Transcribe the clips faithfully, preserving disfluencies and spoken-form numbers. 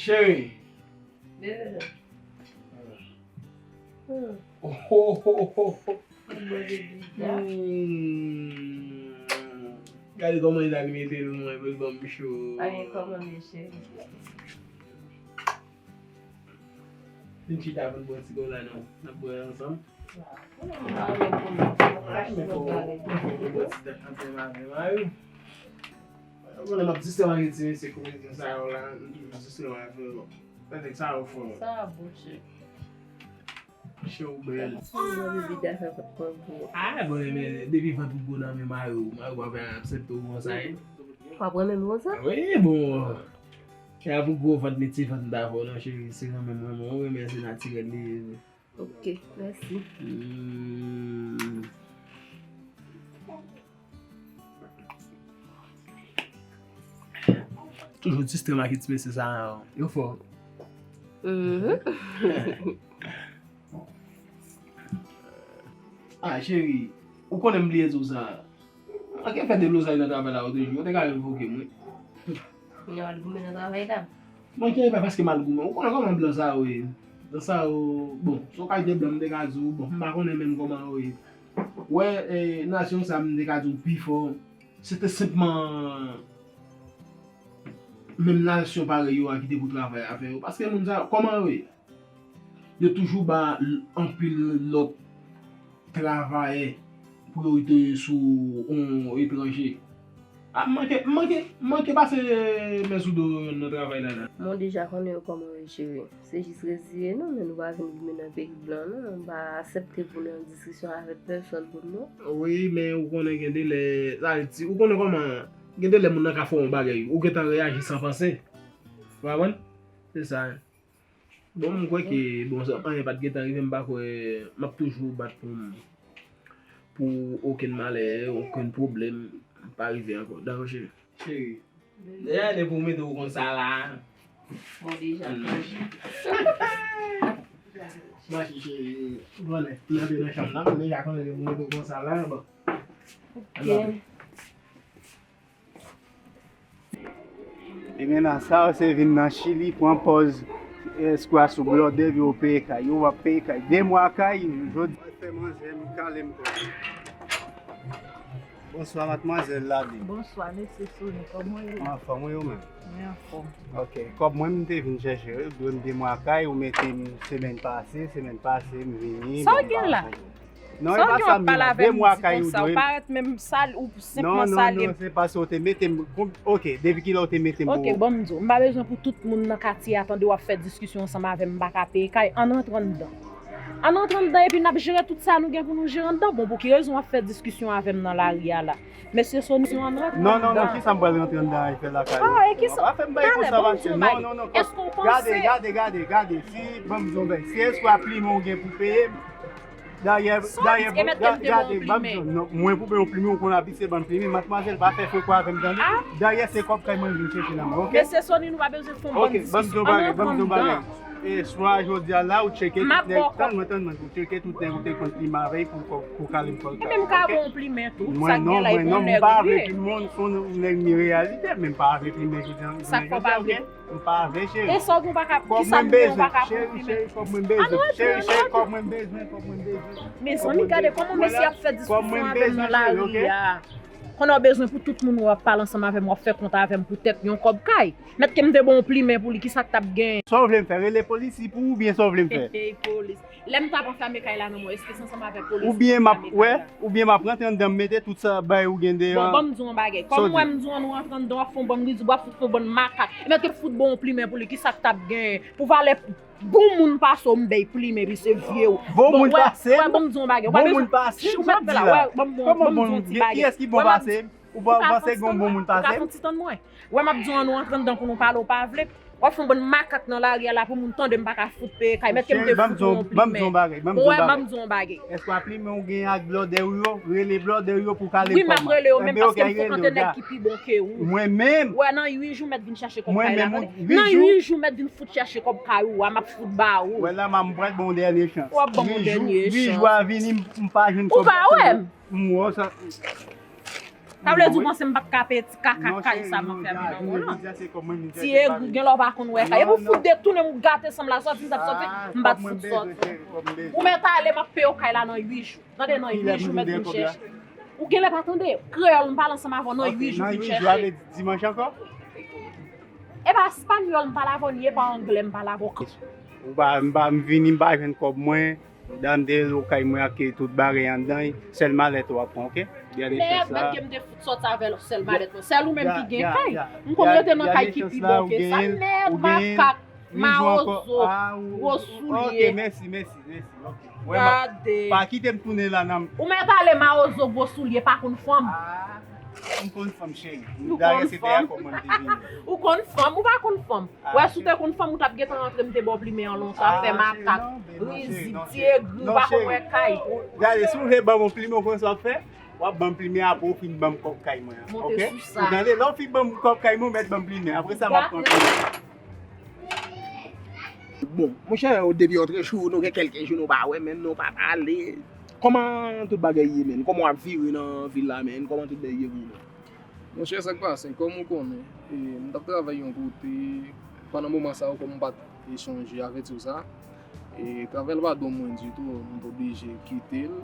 Cheri. Bebe. Hmm. Oh, oh, oh, oh, oh. Mwen bebe dja. Hmm. Gade kòman li ta li mete l mwen pou l ban m cho. Pa gen kòman, men cheri. Vin chita pou n bwè ti kola nou. N ap bwè ansanm. Mwen pa renmen pou nou. Mwen pa renmen pou nou. Bwè ti dèk ansanm avè m a wi. Mwen m ap distrè m ak ti mesye komedyen sa yo la. M toujou distrè m avè yo. Sa nèg sa yo fò. Sa bon chè. Cho bèl. Mwen bebe dja fè kòt kòt gwo. Ah, bon, men depi vant ou gwo nan men mari w, mari w pa vle aksepte w konsa. W ap renmen m konsa? Wi, bon. Kè a pou gwo vant, men ti vant m ta fè w non, cheri. Se renmen mwen, mwen renmen se natirèl li ye. Ok, mèsi. Hmm. Toujou distrè m ak ti mesye sa yo. Yo fò. Mhm. Ah, cheri, ou konnen m bliye di w sa. Manke fè deblozay nan travay la, ou te jwe, ou te ka revoke m, wi. Mwen al goumen nan travay la. Manke pa paske m al goumen. Ou konnen kòman blan sa yo ye. Blan sa yo, bon, se yon kalite blan m te ka di w, bon, m pa konnen menm kòman yo ye. Wè, eh, nasyon sa m te ka di w pi fò, se te senpman menm nasyon parèy yo a ki te pou travay avè yo. Paske moun sa yo, kòman yo ye? Yo toujou ba l-, anpil lòt travayè priyorite sou yon etranje. A, m manke, m manke, m manke pase men sou do yo nan travay la la. Mwen deja konnen yo kòman yo jere. Se jis reziye nou, men nou pa vin goumen nan peyi blan non. Nou pa aksepte pou nou nan diskisyon avèk pèsòn pou nou. Wi, men ou konnen gen de lè, sa vle di, ou konnen kòman, gen de lè moun nan ka fè yon bagay, ou gentan reyaji san panse. Ou konprann? Se sa. Bon, m kwè ke, bon, sa, anyen pa t gentan rive, m pa kwè, m ap toujou bat pou m, pou okenn malè, okenn pwoblèm pa rive ankò. Dakò, cheri? Cheri, deja lè pou mete w konsa la. Bon, deja. Mache, cheri. Bon, lè, lè nan chanm nan, m deja konnen lè pou mete w konsa la, bon. Ok. Ebyen nan sa yo se vin nan Chili pran pòz eskwa sou blòdè yo peye kay. Yo ap peye kay. De mwa kay, jodi a fè manzè m kale m kò. Bonswa madmwazèl Lali. Bonswa mesye Sony, kòman w ye? Anfòm, wi ou menm? Mwen anfòm. Ok, kòb mwen m te vin chèche, wi, dwe m de mwa kay, ou mete m semèn pase, semèn pase m vini. Sa w gen la? Non, e pa sa m di la. De mwa kay ou dwe m. Ou parèt menm sal, ou senpman sal. Non, non, non, se pa sa w te mete m. Ok, depi kilè w te mete m? Ok, bon m di w, m pa bezwen pou tout moun nan katye a tande w ap fè diskisyon ansanm avè m, m pa ka peye kay. Ann rantre anndan. Ann rantre anndan epi n ap jere tout sa nou gen pou nou jere anndan. Bon, pou ki rezon w ap fè diskisyon avè m nan lari a la? Mesye Sony, ann rantre anndan. Non, non, non, kisa m pral rantre anndan al fè lakay ou? Ah, e kisa? Pa fè m bay konsa, Talè, bon m di w yon bagay. Non, non, non. Èske w panse? Gade, gade, gade, gade. Si, ban m di w yon bagay. Si eskwa plimen w gen pou peye m, Dayè, dayè, Sony, e mèt ke m te ba w plimen. Non, mwen pou peye yon plimen, ou konn abitye ban m plimen. Madmwazèl, pa fè frekwa avè m, tande? Dayè, se kòb kay mwen vin chèche nan men, ok? Mesye Sony, nou pa bezwen fè yon bann diskisyon. Ann rantre anndan. E swa jodi a la, ou tcheke tout nèg, tann mwen, tann mwen, ou tcheke tout nèg ou te konn plimen avè pou, pou kale m kòb. E menm ka bon plimen tou, sa gen la, e pou nèg ou ye. Mwen, non, mwen, non, m pa vle plimen, jodi a, sa fò pa vle. M pa vle, cheri. E sa w gen w pa ka, kisa m gen w pa ka pou plimen? Cheri, kòb mwen bezwen. Cheri, cheri, kòb mwen bezwen, kòb mwen bezwen. Mezanmi, gade kòman mesye ap fè diskisyon avè m nan lari a. Konnen w bezwen pou tout moun w ap pale ansanm avè m, w ap fè kont avè m poutèt yon kòb kay. Mèt ke m te ba w plimen pou li, kisa k t ap gen? Sa w vle m fè? Rele polis pou ou oubyen sa w vle m fè? Polis. Lè m t ap anfame kay la nan mwen, èske se ansanm avèk polis ou t ap anfame kay la? Oubyen m ap rantre anndan m mete tout sa bay ou gen deyò. Bon, ban m di w yon bagay. Kòm m wè m di w ann rantre anndan, w ap fè yon bann ridib, w ap fout fè yon bann makak. E mèt ke fout ba w plimen pou li, kisa k t ap gen? Pou valè bon moun pase w, m bay plimen, epi se vye w. Bon moun pase m? Wè, ban m di w yon bagay. Ou pa bezwen. Ou mèt fè la. Wè, ban m di w yon ti bagay. Kiyès ki bon pase m? Ou pa panse gen yon bon moun pase m? Ou ka fè yon ti tann mwen. Wè, m ap di w ann rantre anndan pou nou pale, ou pa vle. W ap fè yon bann makak nan lari a la pou moun tande m pa ka fout peye kay. Mèt ke m te fout ou yon plimen. Bon, wè, ban m di w yon bagay. Èske w ap plimen ou gen ak blòdè w yo? Rele blòdè w yo pou kale kòb mwen. Wi, m ap rele yo, menm paske m frekante nèg ki pi bon ke ou. Mwen menm. Wè, nan uit jou mèt vin chèche kòb kay la, tande. Nan uit jou mèt vin fout chèche kòb kay ou a, m ap fout ba ou. Wè la, m pral ba w yon dènye chans. W ap ban m yon dènye chans. Uit jou a vini, m pa jwenn kòb. Ou pa wè m? M wè w sa. Sa vle di ou panse m pa t ka peye ti kaka kay sa m ap fè a pi nan wòl lan? Ti egri, gen lè w pa konn wè kay. Epi w fout detounen m, ou gate san m la sòti, m t ap sòti, m pa t fout sòti. Ou mèt ale, m ap peye w kay la nan uit jou. Tande, nan uit jou, mèt vin chèche. Ou genlè pa tande. Kreyòl, m pale ansanm avè w nan uit jou, vin chèche. Nan uit jou, sa vle di dimanch ankò? E pa espanyòl m pale avè w, ni e pa anglè m pale avè w. Ou pa, m pa, m vini, m pa jwenn kòb mwen. Dam te rele w kay mwen ak tout bagay anndan, sèl malèt ou ap pran, oke? Gade chans la. Mèd, mèd ke m te fout sòti avè l, sèl malèt mwen. Sèl ou menm ki gen kay. M konn rete nan kay ki pi bon ke sa. Mèd, makak, mawozo, gwo soulye. Oke, mèsi, mèsi, mèsi. Oke. Gade. Pa kite m tounen la, nan. Ou mèt ale, mawozo, gwo soulye, pa konn fanm. Ah, m konn fanm, cheri. Dayè, se te a kòman m te vini. Ou konn fanm, ou pa konn fanm. Wè, si w te konn fanm, ou t ap gentan rantre, m te ba w plimen an lontan, fè makak, rizib, ti egri, ou pa konn wè kay. Gade, si w vle ban m yon plimen, ou konn sa w ap fè? W ap ban m plimen, apre w fin ban m kòb kay mwen an, oke? Ou tande? Lè w fin ban m kòb kay mwen, ou mèt ban m plimen. Apre sa, m ap pran plimen. Bon, monchè, depi yon trè jou, nou gen kèlke jou nou pa wè, menm nou pa pale. Kòman tout bagay ye, menn? Kòman w ap vire nan vil la, menn? Kòman tout bagay ye pou ou, menn? Monchè, sa k pase, kòm ou konnen, e, m t ap travay yon kote, pandan moman sa yo, kòm m pa t echanje, avèti w sa, e, travay la pa bon mwen ditou, m t oblije kite l,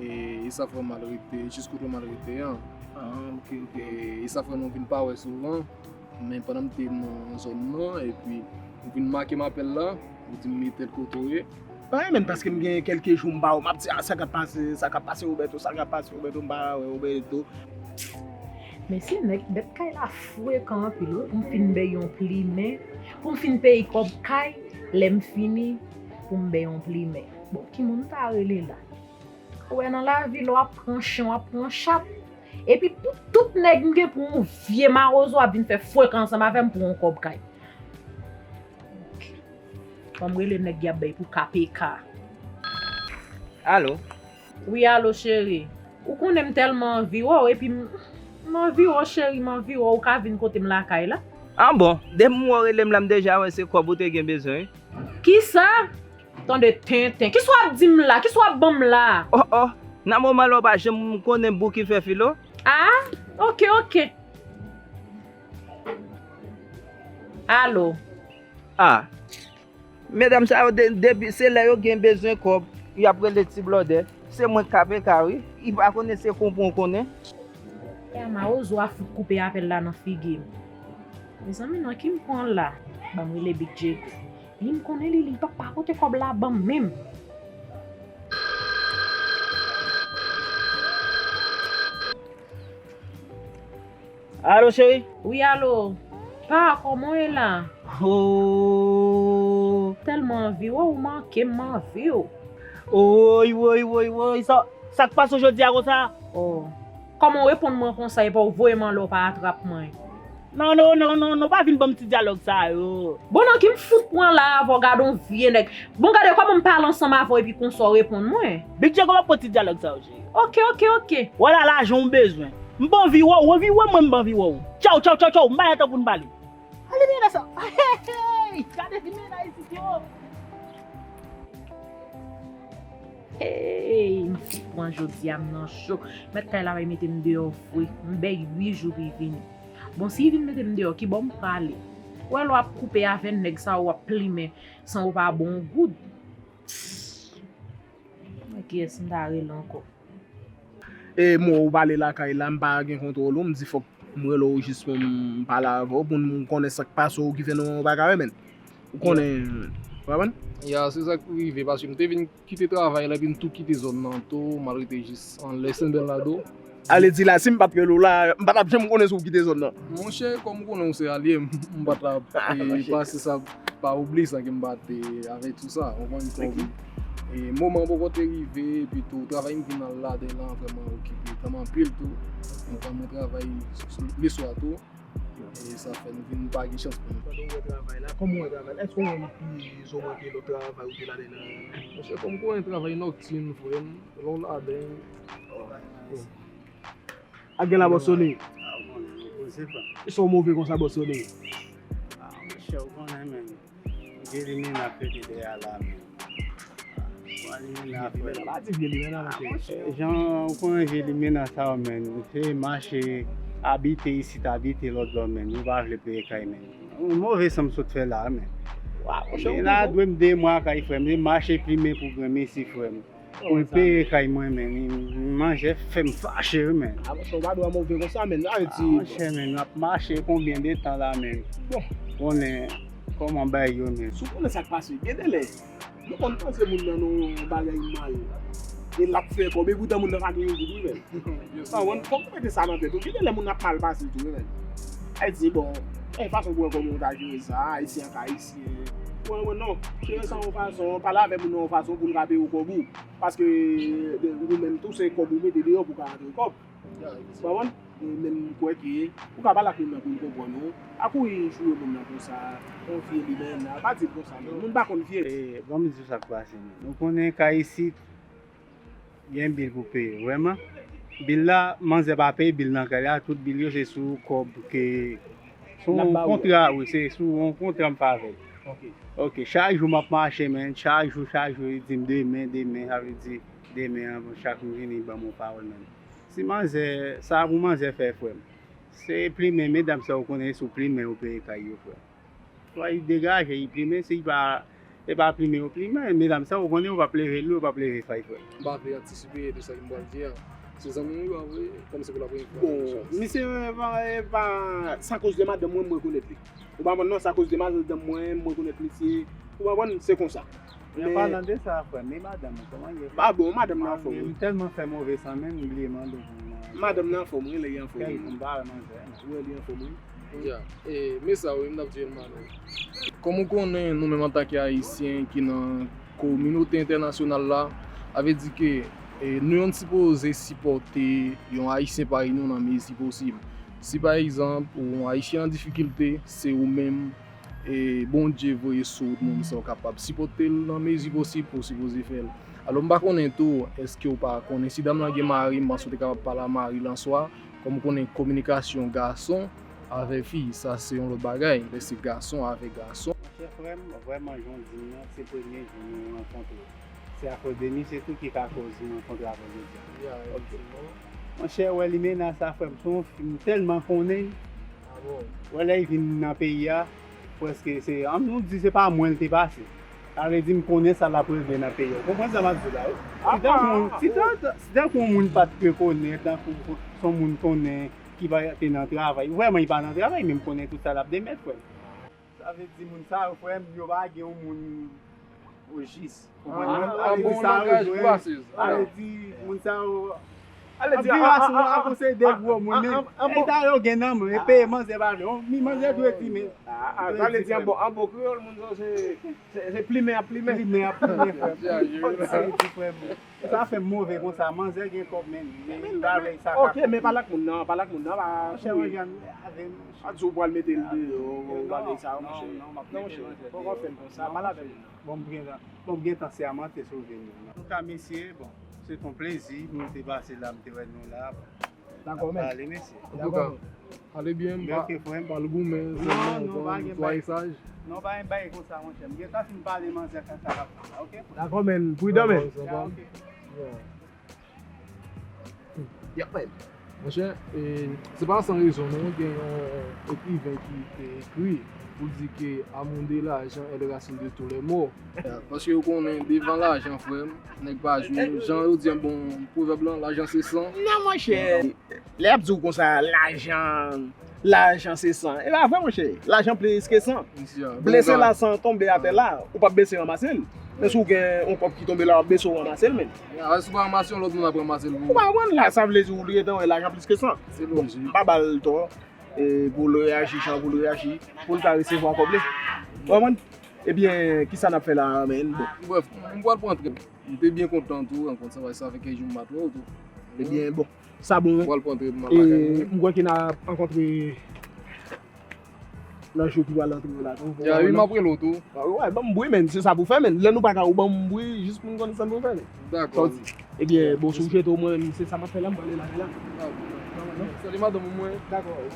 e, e sa fè m al rete jis kote m al rete an. Ah, ok, ok. E, e sa fè nou vin pa wè souvan, men pandan m te nan zòn nan, epi ou vin make m apèl la, ou di m, "Men tèl kote w ye." Ay, menn, paske m gen kèlke jou m pa wè w, m ap di, "Ah, sa k ap pase, sa k ap pase, Roberto, sa k ap pase, Roberto, m pa wè Roberto." Mesye, nèg, mèt kay la frekan anpil, wi. M fin bay yon plimen, pou m fin peye kòb kay, lè m fini, pou m bay yon plimen. Bon, ki moun m ta rele la? Ou wè nan lavi, lè w ap pran chen, w ap pran chat. Epi pou tout nèg m gen pou yon vye mawozo ap vin fè frekan ansanm avè m pou yon kòb kay. Ban m rele nèg y ap bay pou K P K. Alo? Wi, alo, cheri. Ou konnen m tèlman anvi wè w, epi m, m anvi wè w, cheri, m anvi wè w. Ou ka vin kote m lakay la? Ah bon, depi m wè w rele m la, m deja wè se kòb ou te gen bezwen, wi. Kisa? Tande tenten. Kisa w ap di m la? Kisa w ap ban m la? Oh, oh. Nan moman la, w pa janm konnen bouki fè filo? Ah, ok, ok. Alo. Ah. Medam sa yo, de-, depi se lè yo gen bezwen kòb, y ap rele ti blòdè. Se mwen K P K, wi. Li pa konnen se konpon konnen. Ya, mawozo a fout koupe apèl la nan figi m. Mezanmi, nan ki m pran la? Ban m rele Big Diego. Li m konnen li, li pa, pa pote kòb la ban m menm. Alo, cheri? Wi, alo. Pa, kòman w ye la? Oh. Tèlman anvi wè w, ou manke m, m anvi w. Woy, woy, woy, woy, sa, sa k pase w jodi a konsa? Oh. Kòman w reponn mwen konsa, epi w voye m anlè w pa atrap mwen? Non, non, non, non, non, pa vin ban m ti dyalòg sa yo. Bon, nan ki m fout pran la avè w, gade yon vye nèg. Bon, gade kòman m pale ansanm avè w epi konsa w reponn mwen. Big Diego, m ap pran ti dyalòg sa yo, cheri. Ok, ok, ok. Wè la, lajan w bezwen. M pa anvi wè w, anvi wè mwen, m pa anvi wè w. Tchaw, tchaw, tchaw, tchaw, m pa gen tan pou n pale. Ale, men sa. Hey, hey, gade fi men la isit yo. Hey, m fout pran jodi a, m nan cho. Mèt kay la pa mete m deyò vre. M bay uit jou pou l vini. Bon, si l vin mete m deyò, ki bò m prale? Ou wè lè w ap koupe avè nèg sa yo, w ap plimen san yo pa ba w yon goud. Mwen kiyès m ta rele ankò? E m wè w pale lakay la, m pa gen kontwòl ou, m di fòk m rele w jis pou m pale avè w, pou m konnen sa k pase w ki fè nou pa ka wè, menn. Ou konnen, w konprann? Ya, se sa k rive, paske m te vin kite travay la, epi m tou kite zòn nan tou, m al rete jis anlè Sen Bènado. Ale di la, si m pa t rele w la, m pa t ap janm konnen si w kite zòn nan. Monchè, kòm ou konnen w se alye m, m pa t ap, eh, pase sa pa oubli san ke m pa te avèti w sa, ou konprann, kòm, eh, moman an poko te rive, epi tou, travay m vin al ladan l lan vrèman okipe, tanm anpil tou, ou konprann, mwen travay leswa tou, e sa fè nou vin pa gen chans pou nou. Pandan w wè travay la, kòman w wè travay la? Èske w wè li pi zen ke lòt travay ou te ladan l lan? Monchè, kòm ou konnen travay nòktin, frè m, lè w ladan l, bon. Ak gen la, bòs Sony. Ah, ou konnen, nou poze pa. Kisa w move konsa, bòs Sony? Ah, monchè, ou konnen, men. Gen li menm ap fete dèyè la, men. Ah, bon, Limena, frè. Pa di vye limena, non, frè. Jan ou konnen vye limena sa yo, menn. Se mache, abite isit, abite lòt bò, menn. Ou pa vle peye kay, menn. Yon move san m sot fè la, menn. Waw, monchè, ou la dwe m de mwa kay, frè m. Se mache plimen pou granmesi, frè m. Pou l peye kay mwen, menn. Manzè fè m fache, wi, menn. A, monchè, ou pa dwe move konsa, menn. Sa vle di, monchè, menn, n ap mache konbyen de tan la, menn? Bon. Konnen kòman bagay yo, menn. Si w konnen sa k pase, gen de lè. Nou konn panse moun nan yon bagay mal. E l ap fè kòb, e poutan moun nan pa gen yon goud, wi, menn. Sa, w konn, fòk ou mete sa nan tèt ou. Gen de lè moun ap mal pase tou, wi, menn. Ay di, bon, e fason pou wè kòman w ta jere sa, Ayisyen ak Ayisyen. Ou konprann, non, jere sa yon fason, pale avèk moun nan yon fason pou l ka peye w kòb ou. Paske, ou menm tou, se kòb ou mete deyò pou w ka rantre kòb. Ou konprann? E menm m kwè ke ou ka pale ak moun nan pou l konprann ou. Pa kouri joure moun nan konsa. Yon vye limena, pa di l konsa, non. Moun pa konn vye. E, ban m di w sa k pase, menn. Nou konnen kay isit, gen bil pou peye, vrèman. Bil la, manzè pa peye bil nan kay la, tout bil yo se sou kòb ke, sou yon kontra, wi, se sou yon kontra m fè avè l. Ok. Ok, chak jou m ap mache, menn, chak jou, chak jou, li di m demen, demen, sa vle di demen an, chak m vini, li ban m yon pawòl, menn. Si manzè, sa pou manzè fè, frè m. Se plimen, medam sa ou konnen sou plimen yo peye kay yo, frè m. Swa li degaje, li plimen, si li pa, e pa plimen yo plimen, medam sa ou konnen yo p ap leve dlo, yo p ap leve fay, frè m. M pa vle antisipe de sa ke m pral di a. Se zanmi m wi, pa vre, kòm se pou la premye fwa. Bon, misye, e pa, e pa, se akoz de madanm mwen m rekonèt li. Ou pa konprann non, se akoz de madanm mwen m rekonèt misye. Ou pa konprann, se konsa. An palan de sa, frè m, e madanm ou, kòman l ye? Ah bon, madanm nan anfòm, wi. M tèlman fè move san menm, m bliye mande w pou mwen. Madanm nan anfòm, wi, li anfòm. Kèl, m pa wè manzè, non. Wi, li anfòm, wi. Ya, e, men sa, wi, m t ap di l, Mano. Kòm ou konnen, nou menm antanke Ayisyen ki nan kominote entènasyonal la, sa vle di ke, e, nou youn sipoze sipòte yon Ayisyen parèy nou nan mezi posib. Si, pa egzanp, yon Ayisyen an difikilte, se ou menm, e Bondye voye sou wout moun sa w kapab sipòte l nan mezi posib pou w sipoze fè l. Alò, m pa konnen tou, èske w pa konnen si dam lan gen mari, m panse w te kapab pale a mari l answa, kòm w konnen kominikasyon gason avè fi, sa se yon lòt bagay, men se gason avè gason. Monchè frè m, vrèman jan w di m nan, se premye jou nou rankontre. Se akoz de misye tou ki ka koz m rankontre avè w jodi a. Ya, efektivman. Monchè, wè limena sa, frè m, se yon fi m tèlman konnen. Ah bon? Wè lè l vin nan peyi a, prèske se, an nou di se pa mwen l te pase. Sa vle di m konnen sa l ap regle nan peyi a. Ou konprann sa m ap di w la, wi? Si tankou, si tan- si tankou yon moun pa t rekonèt, tankou se yon moun konnen ki pa te nan travay, vrèman li pa nan travay, men m konnen tout sa l ap demèt, frè m. Sa vle di moun sa yo, frè m, yo pa gen yon moun ojis. Konprann mwen? Ale di sa yo jwenn. Ale di moun sa yo. Ale di, ap viv a sou a konsèy de gwo moun, men eta yo gen nan men, e peye manzè pa vle. Mi manzè dwe di, men. Ale di, an bon, an bon kreyòl, moun sa yo se, se, se plimen ap plimen. Plimen ap plimen, frè m. Sa fè m move konsa, manzè gen kòb, men, men bagay sa. Ok, men pale ak moun nan, pale ak moun nan, pa kouri. Monchè, avè m. Pa di w pral mete l deyò, bagay sa yo, monchè. Non, monchè, poko fè l konsa, pale avè moun nan. Bon, m gentan, bon, m gentan sèmante sou vini. Antouka, mesye, bon, se t on plezi pou nou te pase la, m te wè nou la. Dakò, men. N ap pale, mesye. Antouka, ale byen, m pa, pa l goumen, sèlman, ou konprann, netwayaj. Non, pa gen bagay konsa, monchè. M gentan fin pale manzè kaka k ap pale la, ok? Dakò, men, pridan, men. Dakò, sa va. Ya, ok. Ya. Yap, men. Monchè, e, se pa san rezon non, gen yon ekriven ki te ekri pou di ke amour de l'argent est la racine de tous les maux. Ya, paske ou konnen, devan lajan, frè m, nèg pa jwe. Jan yo di an bon pwovèb lan, lajan se san. Non, monchè. Lè y ap di w konsa, lajan, lajan se san. E pa vre, monchè. Lajan plis ke san. Blese la, san tonbe atè la, ou p ap bese ranmase l. Men si w gen yon kòb ki tonbe la, w ap bese w ranmase l, men. Ya, si w pa ranmase l, yon lòt moun ap ranmase l pou ou. Ou pa konprann la, sa vle di w li gentan wè lajan plis ke san. Se lojik. M pa ba l tò, e, pou l reyaji jan pou l reyaji, pou l ka resevwa kòb li. Ou konprann? Ebyen, kisa n ap fè la, men? Bon. Brèf, m pral pran trèt. M te byen kontan tou, rankont sa, paske sa fè kèk jou m pa t wè w tou. Ebyen, bon. Sa bon. M pral pran trèt m al lakay mwen. M kwè ke n a rankontre nan jou ki pral antre yo la tou. Ya, wi, m ap rele w tou. Wi, ban m bri, men, se sa pou fè, men. Lè nou pa ka, ou ban m bri, jis pou n konn sa n pou fè, men. Dakò. Sa w di? Ebyen, bon, si w jete w, mwen menm, se sa m ap fè la, m prale lakay la. Dakò. Salye madanm ou mwen. Dakò, wi.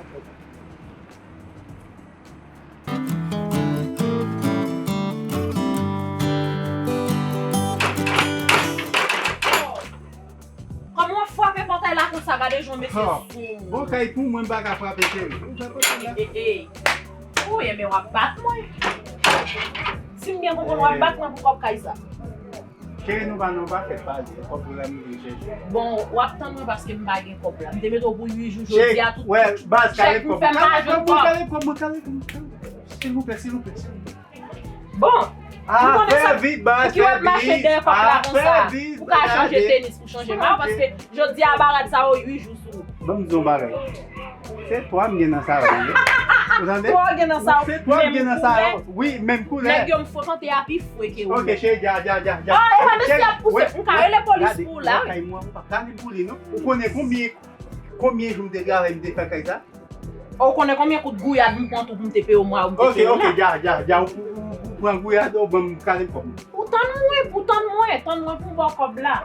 Gade jan mesye sou. Bon, kay pou mwen, m pa ka frape, cheri. Ou fè kote la. Hey, hey, hey. Ou ye, men w ap bat mwen. Si m byen konprann, w ap bat mwen pou kòb kay sa. Cheri, nou pa, nou pa fè pale. Kòb la, nou vin chèche. Bon, w ap tann mwen paske m pa gen kòb la. M te mete w pou uit jou, jodi a tout chèk m fè m pa jwenn kòb. Kale kòb mwen, kale kòb mwen, kale kòb mwen. Silvouplè, silvouplè, silvouplè. Bon, ou konnen sa, fè vit, baz, ou ki w ap mache dèyè kòk la konsa, ou ka chanje tenis pou chanje mayo, paske jodi a barad sa yo uit jou sou ou. Ban m di yon bagay. Se twa m gen nan sa yo, wi. Ou tande? Twa w gen nan sa yo, se twa m gen nan sa yo. Wi, menm koulè. Nèg yo m frekante a pi fre ke ou. Ok, cheri, dja, dja, dja, dja. Ah, e pa mesye ap pouse. M ka rele polis pou ou la, wi. Kay mwen, ou pa ka li pou li, non. Ou konnen konbyen, konbyen jou m te travay, m te fè kay sa? Ou konnen konbyen kout gouyad m pran tou pou m te peye w mwa ou m te peye w la? Ok, ok, dja, dja, dja, ou, ou, ou, ou pran gouyad, ou ban m kale kòb. Ou tann mwen, ou tann mwen, tann mwen pou m ba w kòb la.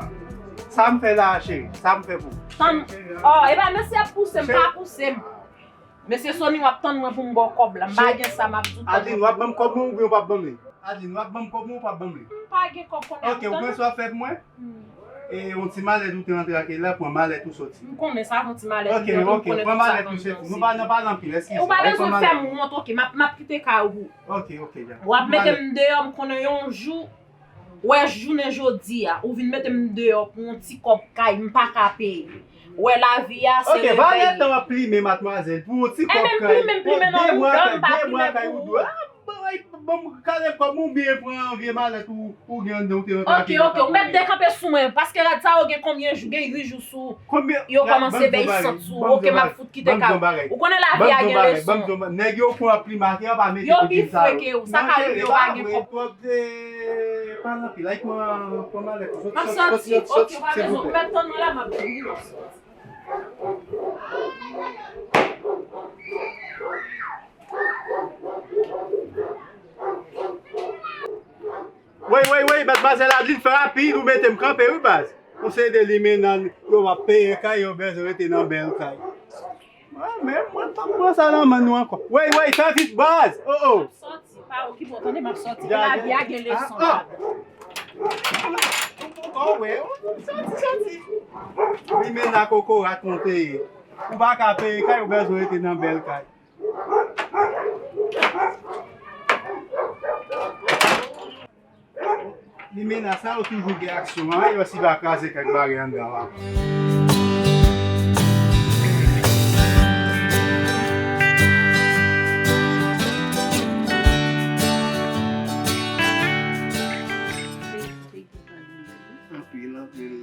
Sa m fè la, cheri? Sa m fè pou ou? Tann, oh, e pa mesye ap pouse m, pa pouse m. Mesye Sony, w ap tann mwen pou m ba w kòb la. M pa gen sa, m ap di w tann mwen. Adeline, w ap ban m kòb mwen oubyen w p ap ban m li? Adeline, w ap ban m kòb mwen ou p ap ban m li? M pa gen kòb kounye a. Ok, ou konn sa w ap fè pou mwen? E yon ti malèt ou te rantre ak la, pran malèt ou soti. M konnen sa, yon ti malèt m te rantre, ou konnen tout sa konn danse. Nou pa nan pale anpil, eskize. Ou pa bezwen fè m wont, ok, m ap, m ap kite kay ou. Ok, ok, dja. W ap mete m deyò, m konnen yon jou, wè jounen jodi a, ou vin mete m deyò pou yon ti kòb kay, m pa ka peye. Wè lavi a, se revèye. Ok, valè tan w ap plimen, madmwazèl, pou yon ti kòb kay. Ebyen, m plimen, m plimen nan ou dan, m pa plimen pou ou. Ban m kale kòb mwen oubyen pran vye malèt ou, ou gen anndan ou te rantre ak li. Ok, ok, ou mèt dekanpe sou mwen, paske rad sa yo gen konbyen jou, gen uit jou sou ou. Yo kòmanse bay sant sou ou, ok, m ap fout kite kay ou. Ou konnen lavi a gen leson. Nèg yo pran ap limake, yo pa mete tout djin sa yo. Yo pi fre ke ou, sa ka rive yo pa gen kòb. Pale anpil, like mwen, pran malèt ou, soti, soti, soti, soti, silvouplè. M ap soti, ok, ou pa bezwen, ou mèt tann mwen la, m ap vini, m ap soti. Wey, wey, wey, madmwazèl Adeline, fè rapid, ou mete m kanpe, wi, baz. Yon seri de limena, yo p ap peye kay, yo bezwen rete nan bèl kay. Mwen menm, mwen t ap pran sa nan men nou ankò. Wey, wey, fè vit, baz. Oh, oh. M ap soti, pa okipe w, tande, m ap soti. Lavi a gen leson ladan. Ou poko wè, ou soti, soti. Limena kokorat ou te ye. Ou pa ka peye kay, ou bezwen rete nan bèl kay. Limena sa yo toujou gen aksyon an, yo si va kraze kèk bagay anndan la. Anpil, anpil.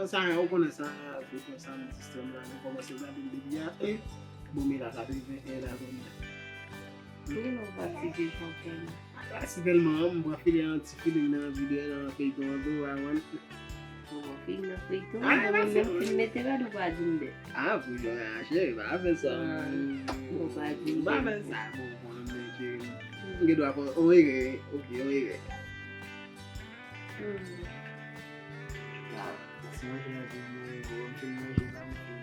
Sa, ou konnen sa, tout yon sa nan sistèm la, nou kòmanse gade l depi a, e, bon, men la, katreven en la, kounye a. Wi, nou fatige, konprann. A, si tèlman, m pran filè, yon ti feeling nan videyo, nan feyton an tou, a, mwen. Ou pran feeling nan feyton an, mwen menm, menm fin mete rad, ou pa di m bèt. A, pou jwè a, cheri, pa fè sa. Ou pa di m bèt. M pa fè sa, bon, bon, men, cheri. M gen dwa fè yon erè, ok, yon erè. Hmm. Waw. Si manje an vin mwen, bon, m fin manje la, m fin,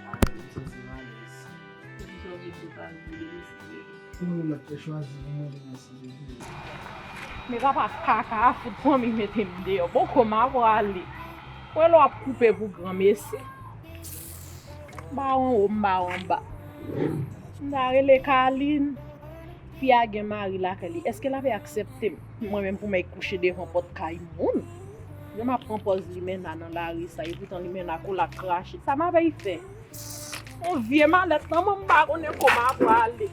ah, m santi m alèz. Poukisa w vle di w pa vle mesye? Pou yon lòt te chwazi pou mwen, te mesye. Men papa kaka a fout fanmi mete m deyò. Bon, kòman a prale? Wè lè w ap koupe pou granmesi. M pa wè anwo, m pa wè anba. M ta rele Kalin. Fi a gen mari lakay li. Èske l ap aksepte m? Mwen menm pou m al kouche devan pòt kay moun? Jan m ap pran pòz limena nan lari sa, epoutan limena kola krache. Sa m ap al fè? Yon vye malèt nan men m, m pa konnen kòman a prale.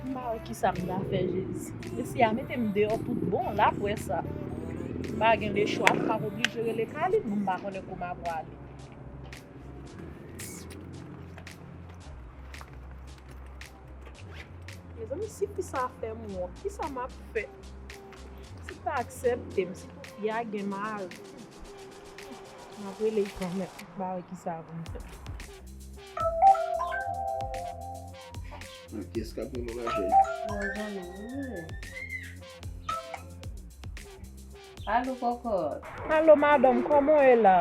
M pa wè kisa m ta fè, Jezi. Mesye a mete m deyò tout bon, l ap wè sa. M pa gen lechwa, m p ap oblije rele Kalin, m pa konnen kòman a prale. Mezanmi, si fi sa fè m wont, kisa m ap fè? Si l pa aksepte m, si fi a gen mari, m ap rele l kanmenm, m pa wè kisa pou m fè. Nan pyès k ap rele w la, cheri. Mwen zanmi, wi. Alo, kòkòt. Alo, madanm, kòman w ye la?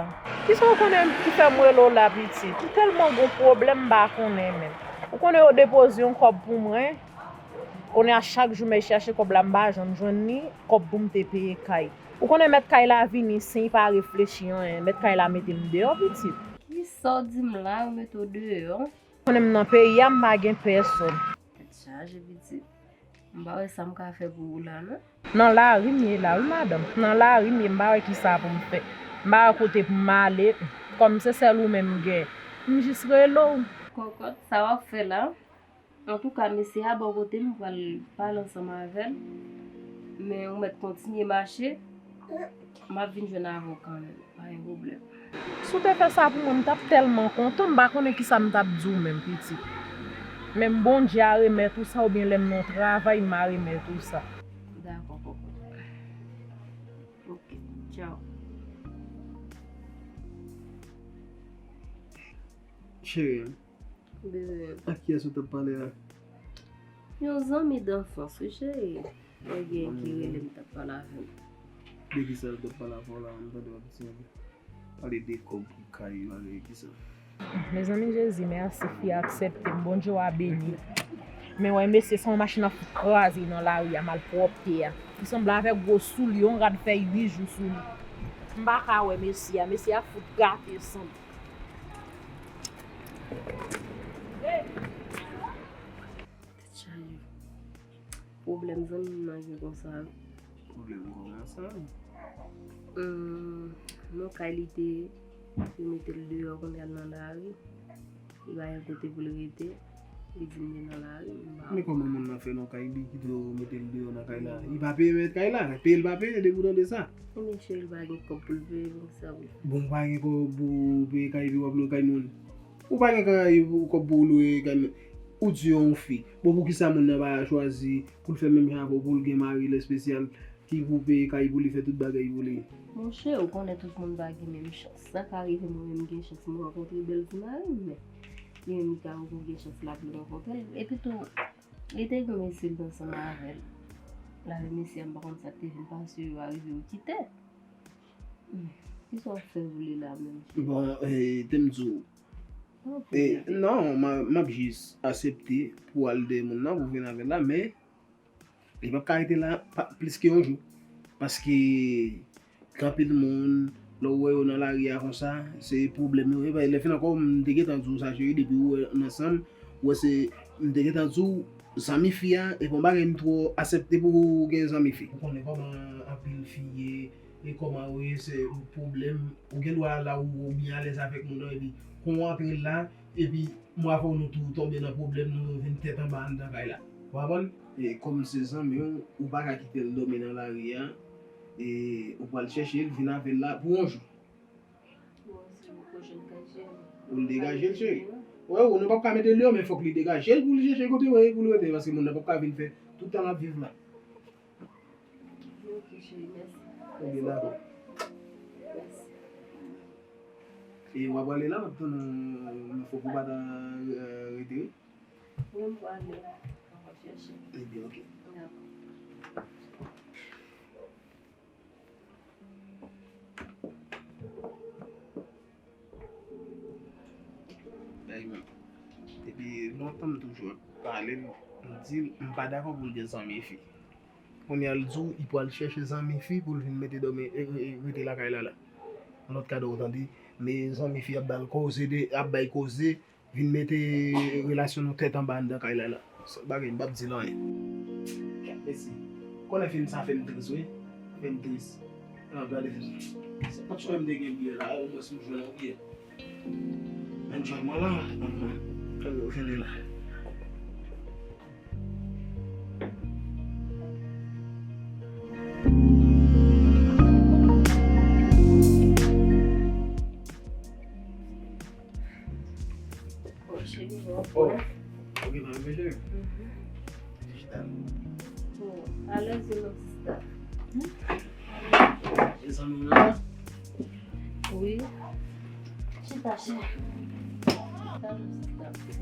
Kisa w konnen ki fè m rele w la, pitit? M tèlman gon pwoblèm, m pa konnen menm. Ou konnen yo depoze yon kòb pou mwen? Konnen a chak jou m al chèche kòb la, m pa janm jwenn li, kòb pou m te peye kay. Ou konnen mèt kay la vini san pa reflechi anyen, mèt kay la mete m deyò, pitit. Kisa w di m la, yo mete w deyò? Konnen m nan peyi a, m pa gen pèsòn. Tèt chaje, pitit. M pa wè sa m ka fè pou ou la, non. Nan lari m ye la, wi, madanm. Nan lari m ye, m pa wè kisa pou m fè. M pa wè kote pou m ale. Kòm se sèl ou menm m gen, m jis rele w. Kòkòt, sa w ap fè la? Antouka, mesye a bò kote m, m pral pale ansanm avè l. Men ou mèt kontinye mache. M ap vin jwenn avè w kanmenm. Pa gen pwoblèm. Si w te fè sa pou mwen, m t ap tèlman kontan, m pa konnen kisa m t ap di w menm, pitit. Men m Bondye a remèt ou sa, oubyen lè m nan travay, m a remèt ou sa. Dakò, kòkòt. Ok, tchaw. Cheri, Bebe. Ak kiyès ou t ap pale a? Yon zanmi danfans, wi, cheri. Mwen gen ki rele m, t ap pale avè m. De kisa l t ap pale avè w la? M tande w ap di pale de kòb pou kay, bagay kisa? Mezanmi Jezi, mèsi fi a aksepte m. Bondye w a beni. Men wè mesye, se yon machin ap fout kraze nan lari a, malpwòpte a. Li sanble avèk gwo soulye, yon rad fè uit jou sou li. M pa ka wè mesye a, mesye a fout gate sanble. Tèt chaje. Pwoblèm zanmi m nan gen konsa, wi. Pwoblèm kòman sa? Hum, non, kay li te, yo mete l deyò, kounye a l nan lari. Li pa gen kote pou l rete. Li di m li nan lari, m pa. Men kòman moun nan fè nan kay li, kite yo mete l deyò nan kay la? Li pa peye mèt kay la, peye l pa peye, depi w tande sa. Ebyen, cheri, li pa gen kòb pou l peye, poukisa pou l fè? Bon, ou pa gen kòb pou w peye kay epi w ap lwe kay moun? Ou pa gen kay, kòb pou w lwe kay moun? Ou di yon fi. Bon, poukisa moun nan pa chwazi pou l fè menm jan avè w, pou l gen mari l espesyal ki pou peye kay pou li, fè tout bagay pou li? Monchè, ou konnen tout moun pa gen menm chans. Sa ka rive mwen menm gen chans mwen rankontre bèl ti mari m, men li menm li ka gen chans l ap rankontre l. Epi tou, li te gen mesye l t ansanm avè l. L avè mesye a, m pa konn sa k te vin pase yo, yo arive yo kite. Hmm, kisa w ap fè woule la menm, cheri? Bon, eh, te m di w, eh, non, m a, m ap jis aksepte pou w al dèyè moun nan, pou w vin avè l la, men li p ap ka rete la pa, plis ke yon jou. Paske gen anpil moun, lè w wè yo nan lari a konsa, se pwoblèm yo ye. Lè fin ankò, m te gentan di w sa, cheri, depi w wè n ansanm, ou wè se, m te gentan di w, zanmi fi a, e pa yon bagay m twò aksepte pou w gen zanmi fi. Ou konnen kòman anpil fi ye, e kòman yo ye, se yon pwoblèm. Ou gen dwa la ou, ou byen alèz avèk moun nan, epi kon w antre la, epi mwa fò nou tou tonbe nan pwoblèm, nou vin tèt anba anndan kay la. Ou konprann? E kòm se zanmi w, ou pa ka kite l dòmi nan lari a, e ou pral chèche l, vin avè l la pou yon jou. Bon, si ou poko jwenn kay, cheri. Pou l degaje l, cheri. Wè, ou, nou p ap ka mete l deyò, men fòk li degaje l pou l chèche kote pou l rete, paske moun nan p ap ka vin fè tout tan l ap viv la. Ok, cheri, mèsi. Ebyen, dakò. Mèsi. E w ap prale la, m ap tann ou nan fòk ou pa ta, eh, rete, wi. Wi, m prale. Mwen ap chèche. Ebyen, ok. Dakò. Bay mwen. Depi lontan m toujou ap pale l, m di l, m pa dakò pou l gen zanmi fi. Kounye a l di w, li pral chèche zanmi fi pou l vin mete dòmi, e, e, e, rete lakay la la. Yon lòt kadò, ou tande, men zanmi fi ap ba l koze de, ap bay koze, vin mete relasyon nou tèt anba anndan kay la la. Se bagay m p ap di l anyen. Mèsi. Konnen fim sa fè m tris, wi. Fè m tris. An, gade fim sa. Se pa chwa m te gen biyè la, omwen si m jwenn yon biyè. Enjoy mwen la. Enjoy mwen la. Oh, cheri, bon. Oh, ok, mwen menm cheri. Mhm. Chita. Oh, alèz non, sista. Hmm? E zanmi w nan la? Wi. Chita, cheri. Chita non, sista.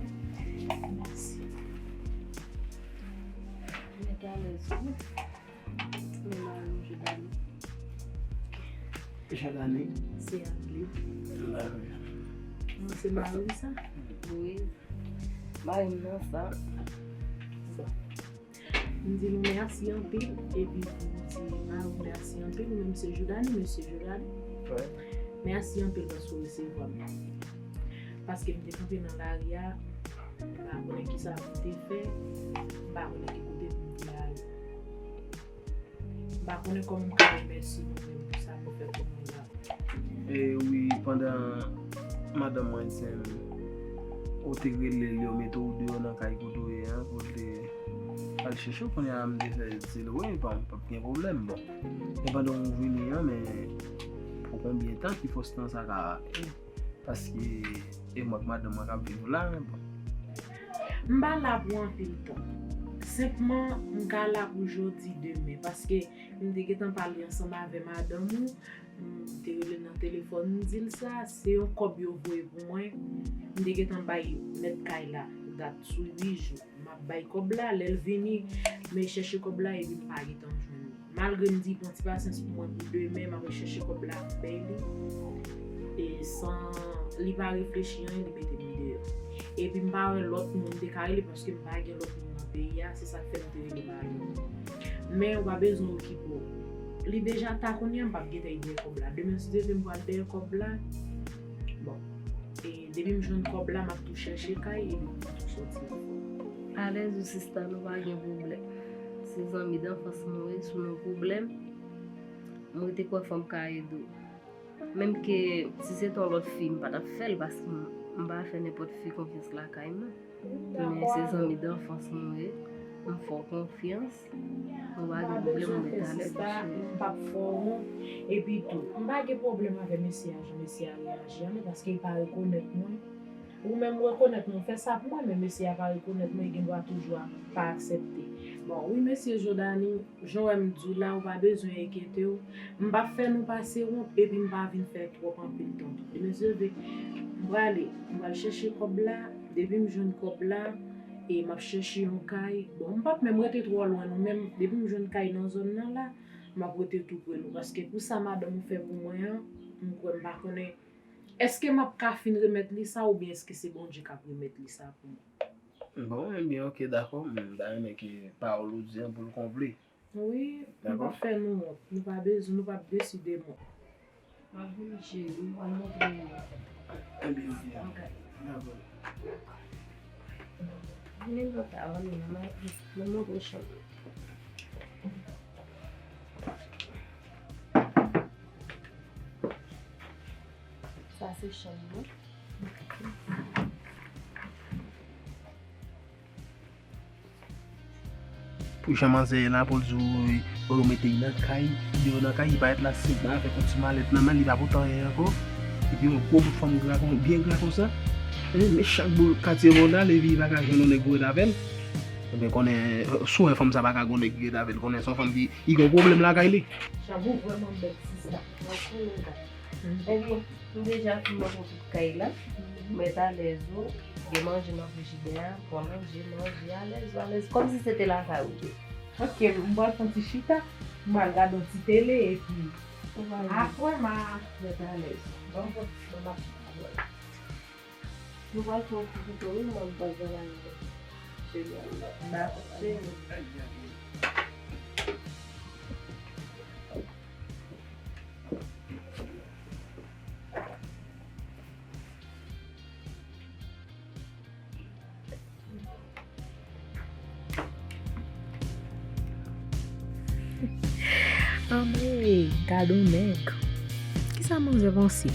Mèsi. Mete alèz wi. Men mari m Jodani. Jodani? Se ak li. Mari. Non, se mari w sa? Wi. Mari m nan sa. Bon. M di nou mèsi anpil, epi m di mari w mèsi anpil, ou menm mesye Jodani, mesye Jodani. Mèsi anpil paske w resevwa m. Paske m te kanpe nan lari a, m pa konnen kisa pou m te fè, m pa konnen ki kote pou m te ale. M pa konnen kòman m ka remèsye nou menm pou sa nou fè pou mwen la. E wi, pandan madanm mwen di m, ou te rele l, yo mete w deyò nan kay kote w ye an, pou l te al chèche w, kounye a m te fè di l, wi, pa, p ap gen pwoblèm, bon. Men pandan w vini an, men pou konbyen tan ki fòs tan sa ka, e, paske e mwen ak madanm mwen k ap viv la, bon. M pa la pou anpil tan. Senpman, m ka la pou jodi, demen, paske m te gentan pale ansanm avè madanm ou, m te rele l nan telefòn, m di l sa, se yon kòb yo voye pou mwen. M te gentan bay mèt kay la dat sou uit jou. M ap bay kòb la, lè l vini, m al chèche kòb la, epi m pa gentan jwenn li. Malgre m di pran ti pasyans pou mwen pou demen, m ap al chèche kòb la, m bay li. E san li pa reflechi anyen, li mete m deyò. Epi m pa wè lòt moun m te ka rele paske m pa gen lòt moun nan peyi a, se sa k fè m te rele madanm. Men ou pa bezwen okipe w. Li deja ta kounye a, m p ap gentan dèyè kòb la. Demen si Dye vle m pral dèyè kòb la. Bon, e depi m jwenn kòb la, m ap tou chèche kay epi m ap tou soti ankò. Alèz ou sista, nou pa gen pwoblèm. Se zanmi danfans nou ye, si w nan pwoblèm, mwen te kwè fò m ka ede w. Menm ke si se te yon lòt fi, m pa t ap fè l paske m, m pa fè nenpòt fi konfyans lakay mwen. Men se zanmi danfans nou ye. M fè w konfyans. Nou pa gen pwoblèm, ou mèt alèz, cheri. M p ap fè w wont. Epi tou, m pa gen pwoblèm avè mesye a, jan mesye a reyaji a, non, paske li pa rekonèt mwen. Ou menm rekonèt mwen, fè sa pou mwen, men mesye a pa rekonèt mwen, li gen dwa toujou ap pa aksepte. Bon, wi, mesye Jodani, jan w wè m di w la, ou pa bezwen enkyete w. M p ap fè nou pase wont, epi m pa vin fè twòp anpil tan tou. Demen si Dye vle, m prale, m pral chèche kòb la. Depi m jwenn kòb la, e m ap chèche yon kay. Bon, m p ap menm rete twò lwen nou menm. Depi m jwenn kay nan zòn nan la, m ap rete tou pre nou. Paske pou sa madanm ou fè pou mwen an, m kwè m pa konnen. Èske m ap ka fin remèt li sa, oubyen èske se Bondye k ap remèt li sa pou mwen? Bon, ebyen, oke, dakò. M ta renmen ke pawòl ou di an pou l konple. Wi, m p ap fè nou wont. Nou pa bezwen, nou p ap deside wont. M ap vini, cheri, m pral montre nou. Ebyen, oke. Ok. Dakò. Vini nan ta, vini nan, m ap montre w chanm. Sa se chanm mwen. Pou jan manzè ye la, pou l di w, yo mete l nan kay, deyò nan kay, li parèt la, se ba avèk yon ti malèt nan men l, li pa pote anyen ankò. Epi yon gwo bout fanm gra kon, byen gra konsa. E, men chak boul katye Mondal, epi li pa ka jwenn yon nèg pou rete avè l. Ebyen, konnen, si w wè fanm sa pa ka gen yon nèg ki rete avè l, konnen se yon fanm ki, ki gen yon pwoblèm lakay li. Chabou vrèman bèl sista. Mèsi, Linda. Ebyen, m deja fin montre w tout kay la. Mèt alèz ou, gen manje nan frijidè a, pran manje, manje, alèz ou, alèz. Kòmsi se te lakay ou ye. Ok, m pral fè yon ti chita, m pral gade yon ti tele, epi apre m a mèt alèz. Bon, bon, bon, m ap chita. Nou pral fè yon ti pito, wi, mwen, m pral travay avè w. Dakò, cheri. Anmwey, gad on nèg. Kisa manzè panse?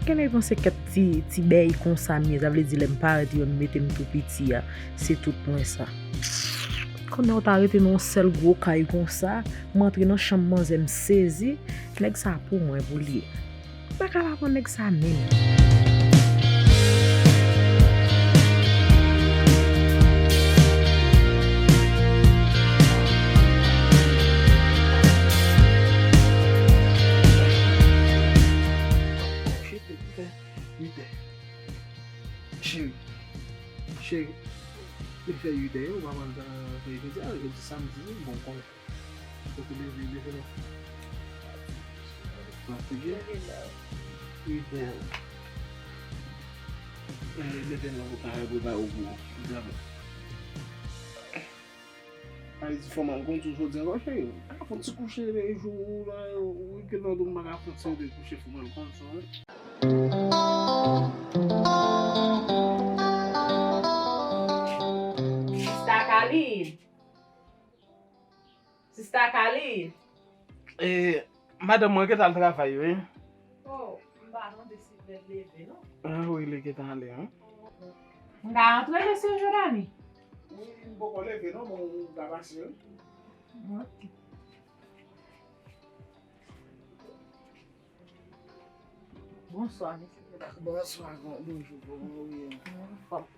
Gen lè l panse kèk ti, ti bèy konsa m ye, sa vle di lè m parèt yo mete m tou piti a, se tout mwen sa. Konnen w ta rete nan yon sèl gwo kay konsa, m antre nan chanm manzè m sezi, nèg sa pou mwen pou l ye. M pa ka pa pran nèg sa menm. Cheri, li fè uitè. Cheri. Cheri. Li fè uitè, ou pa pral fè jodi a, jodi samdi, bon, konnen. Fòk ou leve, leve non. Fatige? Leve non. Leve non, pou ka prepare w pou ou. Dakò. Li di fò m al konn sou jodi ankò, cheri. Fò ti kouche de jou la, ou gen nan dou m pa ka fon ti de kouche fò m al konn sou. Sista Kaline. Sista Kaline. E, madanm mwen gentan al travay, wi. Oh, m pa tande si l leve, non. Ah, wi, li gentan ale, wi. M ka antre, mesye Jodani? Wi, m poko leve, non, men ou ka pase, wi. Ok. Bonswa, mesye Jodani. Bonswa, bon, bonjou, kòman ou ye? Mwen anfòm.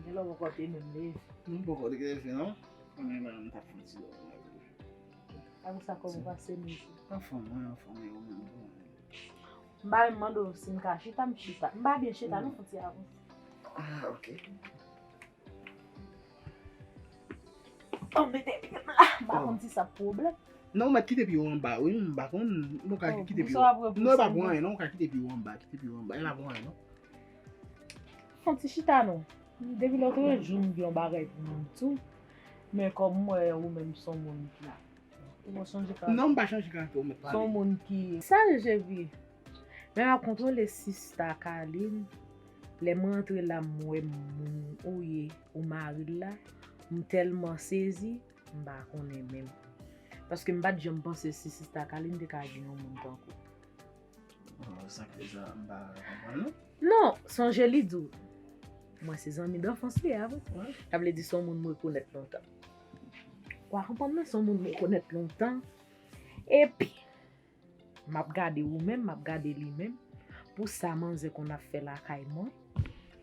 Gen lè w poko te menm leve. M poko te leve, non. Konnen la, m t ap fè yon ti dòmi. Apre sa, kòman w pase, mesye? Anfòm, mwen anfòm, e ou menm, kòman w ye? M pa menm mande w si m ka chita, m chita. M pa byen chita, non, fon ti avanse. Ah, ok. Oh, mete pye m la. M pa konn si sa pwoblèm. Non, ou mèt kite pye w anba, wi, m pa konn. Nou ka kite pye w. Non, e pa pou anyen, non, ou ka kite pye w anba, kite pye w anba. E pa pou anyen, non. Fon ti chita, non. Depi lòt jou, m gen yon bagay pou m di w. Men kòm m wè ou menm se yon moun ki la. Ou pa chanje karaktè. Non, m pa chanje karaktè, ou mèt pale. Se yon moun ki saj epi. Men m ap kontwole sista Kaline. Lè m rantre la, m wè moun ou ye, ou mari l la. M tèlman sezi, m pa konnen menm. Paske m pa t janm panse si sista Kaline te ka gen yon moun tankou. Oh, sa k fè sa, m pa konprann, non. Non, sonje li di w. Mwen se zanmi danfans li a, wi. Sa vle di se yon moun m rekonèt lontan. Ou a konprann mwen, se yon moun m rekonèt lontan. Epi, m ap gade ou menm, m ap gade li menm. Pou sa manzè konn ap fè lakay mwen.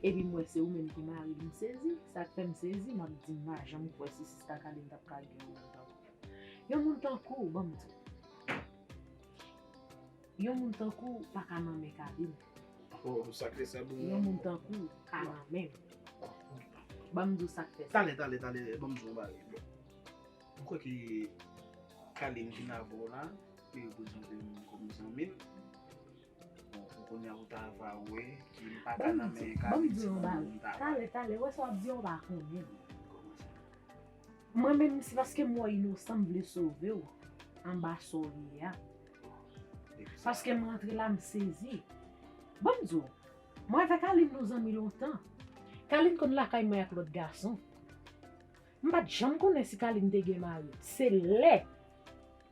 Epi m wè se ou menm ki mari l, m sezi. Sa k fè m sezi, m ap di m pa janm kwè si sista Kaline t ap ka gen yon moun tankou. Yon moun tankou w, ban m di w. Yon moun tankou w pa ka nan men Kaline. Oh, sa k fè sa bon. Yon moun tankou w ka nan men m. Ban m di w sa k fè sa. Talè, talè, talè, ban m di w yon bagay. Bon. M kwè ke Kaline vin avè w la, e reprezante m kòm zanmi l. Bon, pou kounye a ou ta va wè ke m pa ka nan men Kaline, se kòman m ta va. Talè, talè, wè sa w ap di a, w pa konnen. Kòman sa? Mwen menm, se paske m wè w inosan, m vle sove w anba sa w ye a. Paske m rantre la, m sezi. Ban m di w, mwen avèk Kaline, nou zanmi lontan. Kaline konn lakay mwen ak lòt gason. M pa t janm konnen si Kaline te gen mari. Se lè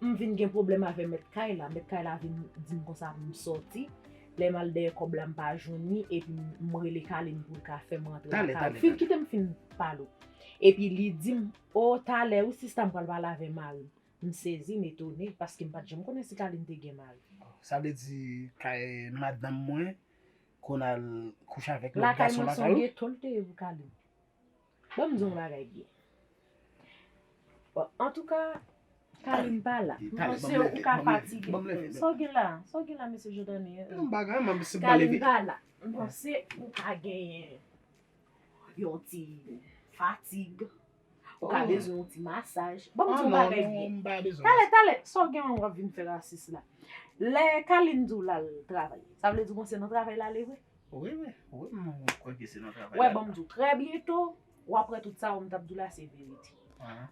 m vin gen pwoblèm avè mèt kay la, mèt kay la vin di m konsa pou m sòti. Lè m al dèyè kòb la, m pa jwenn li, epi m rele Kaline pou l ka fè m rantre lakay li. Fin kite m fin pale w. Epi li di m, o, talè wi sista, m pral pale avè mari m. M sezi, m etone, paske m pa t janm konnen si Kaline te gen mari. Sa vle di kay madanm mwen konn al kouche avèk lòt gason lakay ou? Lakay mwen se yon geto l te ye pou Kaline. Ban m di w yon bagay byen. Bon, antouka, Kaline pa la. M panse ou ka fatige. Sa w gen la? Sa w gen la, mesye Jodani? Non, m pa gen anyen, m ap, se m pa leve. Kaline pa la. M panse ou ka genyen yon ti fatig. Ou ka bezwen yon ti masaj. Ban m di w yon bagay byen. Talè, talè, sa w gen an w ap vin fè rasis la? Lè Kaline di w l al travay, sa vle di w panse nan travay l ale vre? Wi, wi, wi, m kwè ke se nan travay la. Wè, ban m di w, trè byento, w ap wè tout sa w m t ap di w la se verite.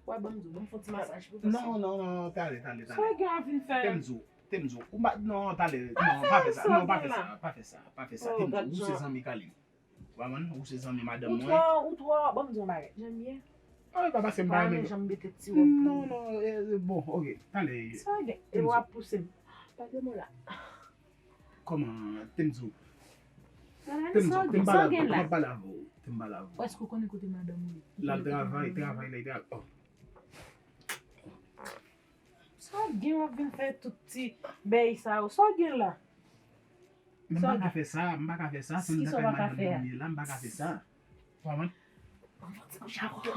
Wè, ban m di w, ban m fè yon ti masaj pou ou. Non, non, non, talè, talè, talè. Sa w gen ap vin fè? Te m di w, te m di w, ou pa, non, talè, non, pa fè sa, non, pa fè sa, pa fè sa, pa fè sa, te m di w, ou se zanmi Kaline. Ou pa konprann? Ou se zanmi madanm mwen. Ou twò, ou twò, ban m di w yon bagay. Janm ye? Ah, e pa paske m pa renmen janm mete ti wòb pou ou. Non, non, eh, bon, ok, talè. Sa w gen? E w ap pouse m. Pa de mo la. Kòman? Te m di w. Te m di w, te m pale avè w, te m pale avè w, te m pale avè w. Èske w konnen kote madanm ou ye? L al travay, travay la, travay. Oh. Sa w gen w ap vin fè tout ti bèy sa yo? Sa w gen la? Men m pa ka fè sa, m pa ka fè sa, se m nan kay madanm mwen ye la, m pa ka fè sa. Ou konprann?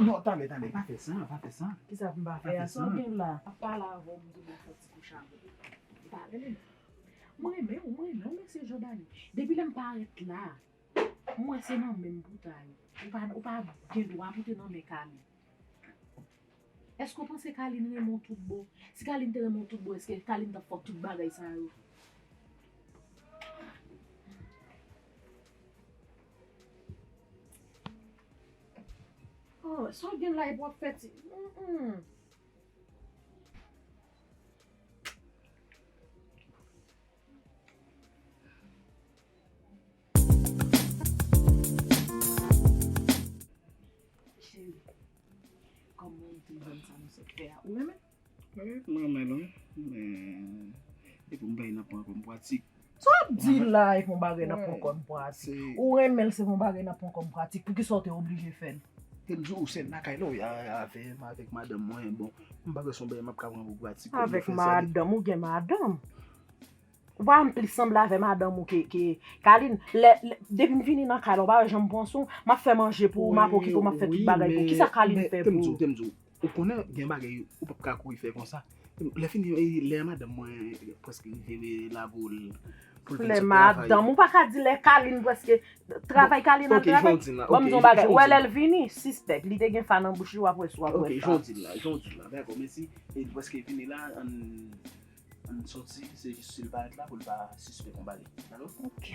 Non, talè, talè, pa fè sa, pa fè sa. Kisa pou m pa fè a? Sa w gen la? M ap pale avè w, m di w fè ti kouch avè w. Pale menm. Mwen renmen w, mwen renmen w, mesye Jodani. Depi lè m parèt la, m wè se nan men m pou w ta ye. Ou pa, ou pa gen dwa pou w te nan men Kaline. Èske w panse Kaline renmen w tout bon? Si Kaline te renmen w tout bon, èske Kaline t ap fè w tout bagay sa yo? Oh, sa w gen la epi w ap fè ti. Mm-mm. Cheri, kòman w te jwenn sa nou sot fè a? Ou renmen? Mwen renmen l, wi. Men, epi yon bagay n ap pran kòm pratik. Sa w ap di la, epi yon bagay n ap pran kòm pratik? Ou renmen l, se yon bagay n ap pran kòm pratik. Poukisa w te oblije fè l? Te m di w, se lakay la w ye avè m, avèk madanm mwen. Bon, m pa kwè se yon bagay m ap ka pran pou pratik. Avèk madanm, ou gen madanm? Ou pa anplis sanble avè madanm ou ke, ke Kaline. Lè, lè, depi m vini nan kay la, ou pa wè jan m pran swen w, m ap fè manje pou ou, m ap okipe w, m ap fè tout bagay pou ou. Kisa Kaline fè pou ou? Te m di w, te m di w, ou konnen gen bagay ou p ap ka kouri fè konsa. Lè fini, e, lè madanm mwen prèske rive la pou l, pou l vin sot travay. Lè madanm, ou pa ka di lè Kaline prèske travay, Kaline ap travay. Bon, ok, jan w di l la, ok, jan w di l la. Ban m di w yon bagay, ou wè lè l vini, sispèk, li te gen fa nan bouch li, w ap wè si w ap wè fa. Ok, jan w di l la, jan w di l la, dakò, mèsi. E li prèske vini la, ann Ann soti, se jis si l pa ret la pou l pa sispèk yon bagay. Dakò? Ok.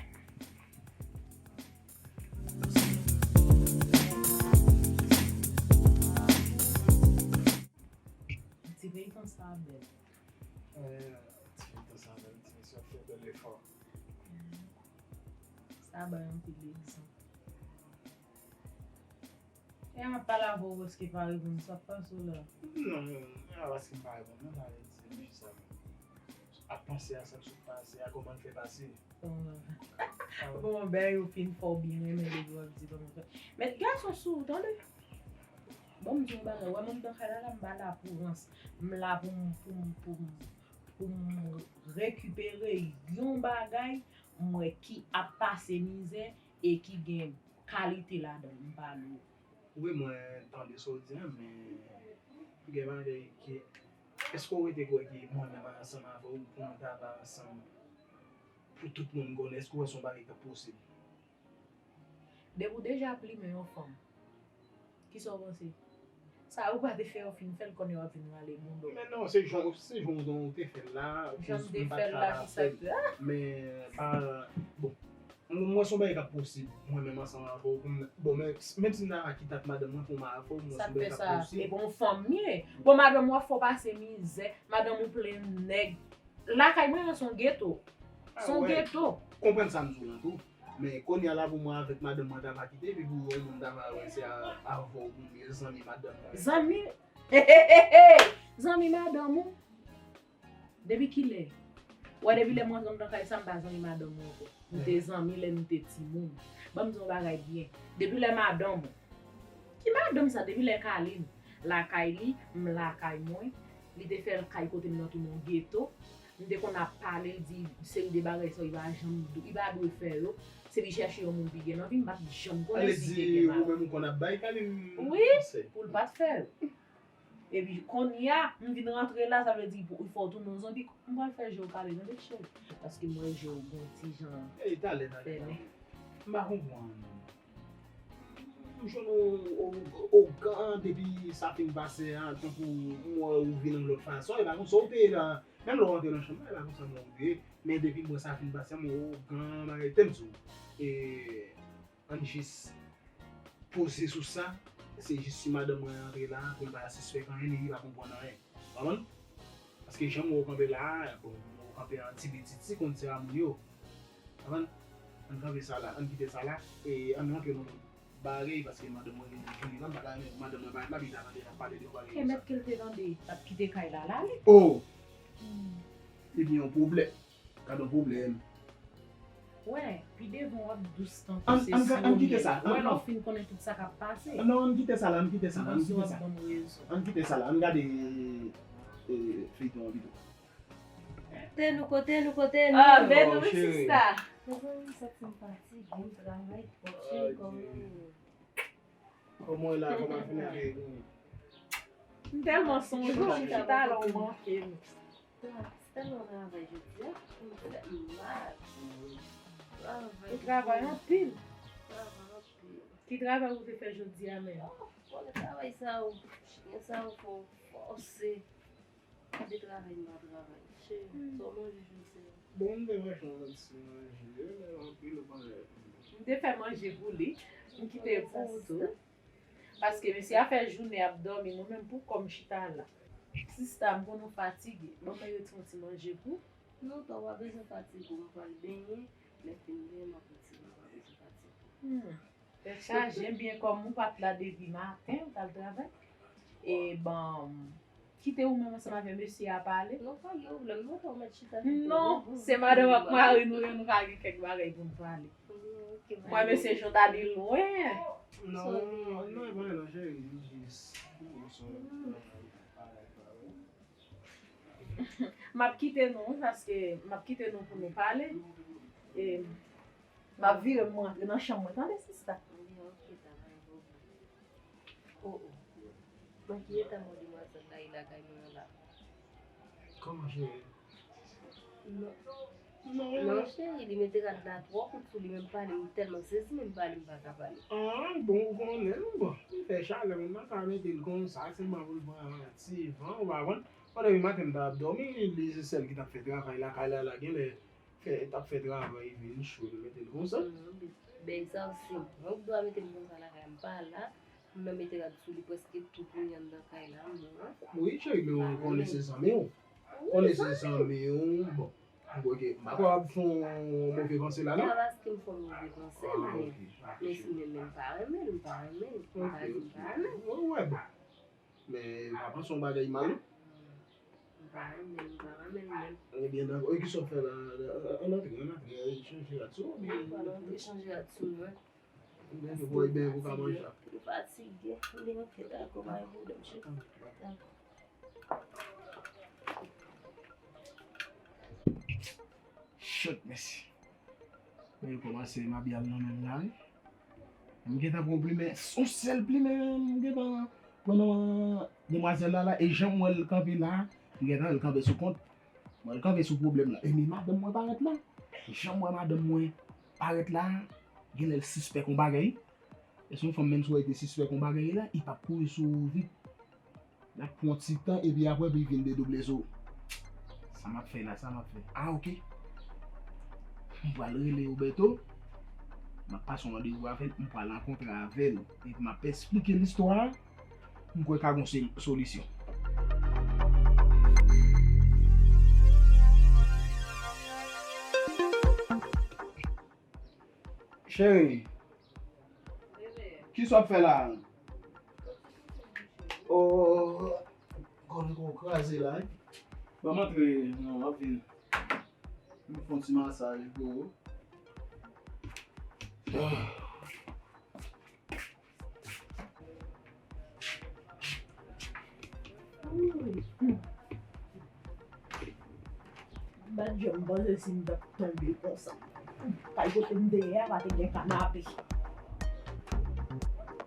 Ti feyton sa bèl. Wi, ti feyton sa bèl, ti mesye ap fè bèl efò. Sa bay anpil egzanp. E m ap pale avè w paske pa reponn, sa k pase w la? Non, e pa paske m pa reponn, non, sa vle di se jis sa. Ap panse a sa k sot pase a, kòman l fè pase. Bon, bèl yo fin fè w byen renmen depi w ap di kòman fè. Met gason sou ou, tande. Bon, m di yon bagay, w wè mwen m nan kay la, la, m pa la pou rans. M la pou m, pou m, pou m, pou m rekipere yon bagay, m wè ki ap pase mizè e ki gen kalite ladan l, m pale w. Wi, mwen tande sa w di a, men gen bagay ke, èske w rete kwè ke mwen menm ansanm avè w pou nou ta pa ansanm, pou tout moun konnen, èske w wè se yon bagay k ap posib? Depi w deja plimen yon fanm, kisa w panse? Sa ou pa te fè, ou fin fè l, kounye a w ap vin rale bondo. Men non, se jan, se jan w te fè l la, jan m te fè l la, ki sa k fè? Men, pa, bon, m, m wè se yon bagay k ap posib, mwen menm ansanm avè w, pou m, bon, men, menm si m ta kite ak madanm mwen pou m avè w, m wè se yon bagay k ap posib. Sa k fè sa? E bon fanm m ye. Bon, madanm w ap fè w pase mizè, madanm ou plen nèg. Lakay mwen an se yon geto. Se yon geto. Konprann sa m di w lan tou. Men kounye a la pou mwen avèk madanm mwen ta va kite, epi pou yon moun ta va wè se a, avè w pou m ye, zanmi madanm mwen. Zanmi? Zanmi madanm ou? Depi kilè? Ou wè depi lè m rantre anndan kay sa, m pa zanmi madanm mwen ankò. Nou te zanmi lè nou te timoun. Ban m di yon bagay byen. Depi lè madanm ou. Ki madanm sa? Depi lè Kaline lakay li, m lakay mwen. Li te fè l kay kote m nan tounen yon geto. M te konn ap pale, l di seri de bagay sa yo, li pa janm, li pa dwe fè yo. Se li chèche yon moun pi gen nan vi, m pa t janm konnen si li te gen madanm. Ou menm ou konn ap bay Kaline konsèy. Wi, pou l pa t fè yo. Epi kounye a, m vin rantre la, sa vle di pou, fò w tounen yon zonbi, m pral fè je w kale, tande cheri. Paske m wè je w gon ti jan fèmen. Ey, talè, talè, talè. M pa konprann. M jwenn ou, ou, ougan, depi sa fin pase a, tankou m wè ou vin yon lòt fason, e pa konsa ou te ye la. Menm lè w rantre nan chanm nan, e pa konsa m wè ou te ye. Men depi m wè sa fin pase a, m wè ougan, bagay, te m di w. E, Ann jis poze sou sa. Se jis si madanm mwen rantre la, pou l pa sispèk anyen, li pa konprann anyen. Konprann? Paske jan m wè w kanpe la a, bon, m wè w kanpe an ti bititi konn se a moun yo. Konprann? Ann kanpe sa la, ann kite sa la, e ann rantre nan bagay, paske madanm mwen vin vini la, m pa ta renmen madanm mwen parèt la, epi ta tande n ap pale de yon bagay konsa. Kèmèt ke l te tande, l ap kite kay la, l ale. Oh! Hmm. Epi yon pwoblèm. Gad yon pwoblèm. Wè, pi devan w ap dous tankou se siromyèl. Wè lè w fin konnen tout sa k ap pase. Non, ann kite sa la, ann kite sa la, ann kite sa. Ann kite sa la, ann gade, e, feyton an pito. Kote nou, kote nou, kote nou? Ah, men nou, wi, sista. Mezanmi, m santi m fatige, m travay twòp, cheri, kòman nou ye? Kòman w ye la, kòman fini? M tèlman sonje w, m chita la, w manke m. Tèlman travay jodi a, m fè m mal. Travay. Ou travay anpil. Travay anpil. Ki travay ou te fè jodi a menm? Oh, konnen travay sa yo, chen sa yo fè w fòse. Gade travay m pa travay. Cheri, sa w manje jodi a? Bon, m te manje yon ti manje, men anpil ou konnen. M te fè manje pou li, m kite pou ou tou. Paske mesye a fè jounen ap dòmi, mwen menm pou kò m chita la. Sista, m konnen w fatige. Ban mwen retire yon ti manje pou. Non, tò, w pa bezwen fatige, m pral benyen, lè fini benyen, m ap retire, w pa bezwen fatige. Hmm. Tèt chaje, m byen kòm ou pa t la depi maten, ou t al travay. E bon, kite ou menm ansanm avè mesye a pale. Non, pa gen pwoblèm, non, tò, w mèt chita. Non, se madanm ak mari nou yo, nou ka gen kèk bagay pou n pale. Mwen, mesye Jota li lwen. Non, non, e pa non, cheri, li jis. M ap kite nou, wi, paske m ap kite nou pou nou pale. E m ap vire, m rantre nan chanm mwen, tande, sista? Wi, ok, ta va, bon. Oh, oh. Nan ki eta demwazèl la ye lakay mwen an la? Kòman, cheri? Non. Non, cheri, li mete rad la twò kout sou li, menm pale, m tèlman sezi, menm pale, m pa ka pale. Ah, bon, ou konnen, bon. Li fè chalè, moun nan ka mete l konsa, sèlman pou l pran ti van, ou pa konn. Pandan maten, m t ap dòmi, li se sèl ki t ap fè travay lakay la, la, genlè fè, t ap fè travay, vin cho, li mete l konsa. Non, bèy sa osi, mwen k dwa mete m konsa lakay, m pa la. M nan mete rad sou li prèske tout moun anndan kay la, mwen. Wi, cheri, men ou konnen se zanmi w. Konnen se zanmi w, bon. Ok, m pa kwè w ap fè yon move panse la, non? Se pa paske m fè yon move panse, men, men si men, men m pa renmen l, m pa renmen l. M pa di m pa renmen l. Wi, wè, bon. Men pa panse yon bagay mal, non? M pa renmen l, m pa renmen l menm. Ebyen, dakò. E kisa w fè la? Ann antre, ann antre, chanje rad sou ou, oubyen? Wi, m pral antre chanje rad sou mwen. Mwen fatige, m fatige. M vin antre dakò, pa gen pwoblèm, cheri. Dakò. Shit, mesye. Mwen kòmanse mabyal nan men m la, wi. M gentan pran plimen, yon sèl plimen, m gentan pran nan demwazèl la, la, e jan m wè l kanpe la, m gentan wè l kanpe sou kont. Mwen, l kanpe sou pwoblèm la. E men madanm mwen parèt la. Jan m wè madanm mwen parèt la, genlè l sispèk yon bagay. E se yon fanm, menm si w wè li te sispèk yon bagay la, li p ap kouri sou ou vit. L ap pran yon ti tan, epi apre, pou li vin dedouble sou ou. Sa m ap fè la, sa m ap fè. Ah, ok. M pral rele Roberto. M ap pase yon randevou avè l, m pral rankontre avè l. Epi m ap esplike listwa a. M kwè ka gon se-, solisyon. Cheri, kisa w ap fè la? Oh, kò m gon kraze la, wi. Ban m antre, non, m ap vin. M fè yon ti masaj pou ou. Ah. M pa t janm panse si m t ap tonbe konsa. Kay kote m te ye a pa te gen kanape.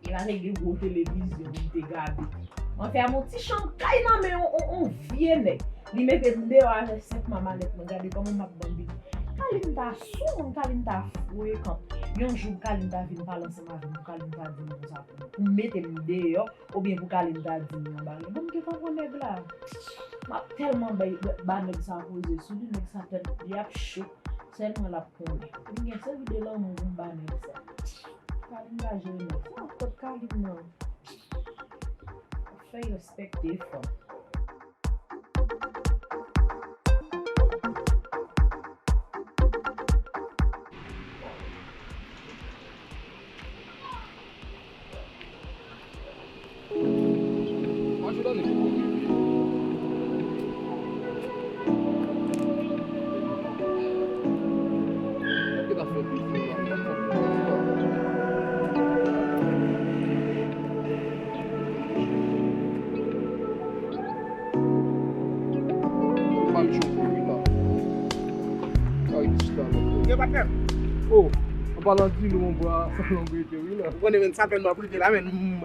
E pa te gen gwo televizyon pou m te gade. Mwen fè yon ti chanm kay nan men yon, yon, yon vye nèg. Li mete m deyò avèk senk mamalèt mwen, gade kòman m ap banbile. Kalinda sou moun, Kalinda frekan. Yon jou Kalinda vin pale ansanm avè m, Kalinda di m konsa pou, pou mete m deyò, oubyen pou Kalinda di m yon bagay. Bon, m te konprann nèg la. M ap tèlman bay, ba nèg sa poze sou li, nèg sa tèt li ap cho. Sèl mwen l ap konnen. M gen sèl de lanmou pou m ba nèg sa. Kalinda jere nèg sa. Kot Kalin nan? Fè respekte fanm. Ou pa m chofe wi la. Ay, Kristal. Gen patnè. Oh, an palan di nou, mon bra, sa long rete wi la. Ou konnen, men, sa fè n ap rive la, men, mm,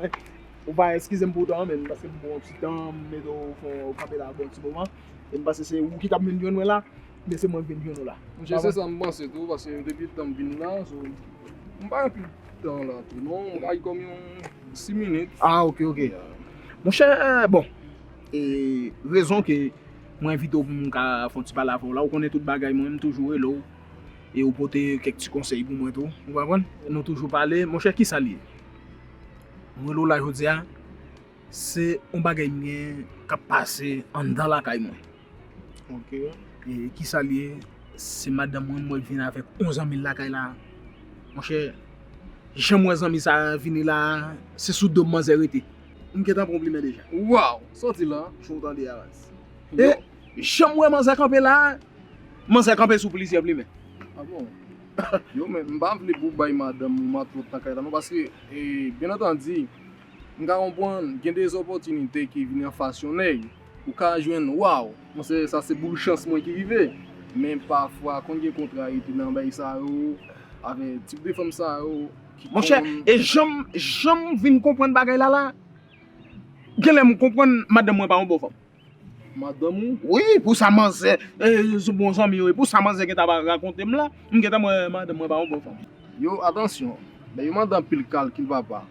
ou pa eskize m pou tan, men, paske m pran yon ti tan, m mete w fè w kanpe la bon ti moman. E m panse se ou ki t ap vin jwenn mwen la, men se mwen k vin jwenn ou la. Monchè, se sa m panse tou, paske depi tan m vin la, so, m pa gen anpil tan la tou, non. M ka gen kòm yon sis minit. Ah, ok, ok. Yeah. Monchè, bon, e rezon ke mwen envite w pou m ka fè yon ti pale avè w la, ou konnen tout bagay, mwen, m toujou rele w, e ou pote kèk ti konsèy pou mwen tou, ou konprann? Nou toujou pale, monchè, kisa l ye? Mwen rele w la jodi a, se yon bagay m gen k ap pase anndan lakay mwen. Ok. E kisa l ye? Se madanm mwen, mwen vin avèk yon zanmi l lakay la. Monchè, jan m wè zanmi sa a vini la, se sou do m manzè rete. M gentan pran yon plimen deja. Waw! Sòti la. Fò w tande avans. E jan m wè manzè kanpe la, manzè kanpe sou plizyè plimen. Ah bon? Yo, men m pa vle pou w bay madanm ou matlòt nan kay la non, paske, e, byen antandi, m ka konprann gen de opòtinite ki vini anfas yon nèg. Ou ka jwenn, waw, monchè, sa se boul chans mwen ki rive. Men pafwa, konn gen kontrarite nan bagay sa yo, avèk tip de fanm sa yo ki Monchè, e jan m, jan m vin konprann bagay la la, genlè m konprann madanm mwen pa yon bon fanm. Madanm ou? Wi, pou sa manzè, e, sou bon zanmi yo, e pou sa manzè gentan ap rakonte m la, m gentan wè madanm mwen pa yon bon fanm. Yo, atansyon, men yo mande anpil kalkil papa.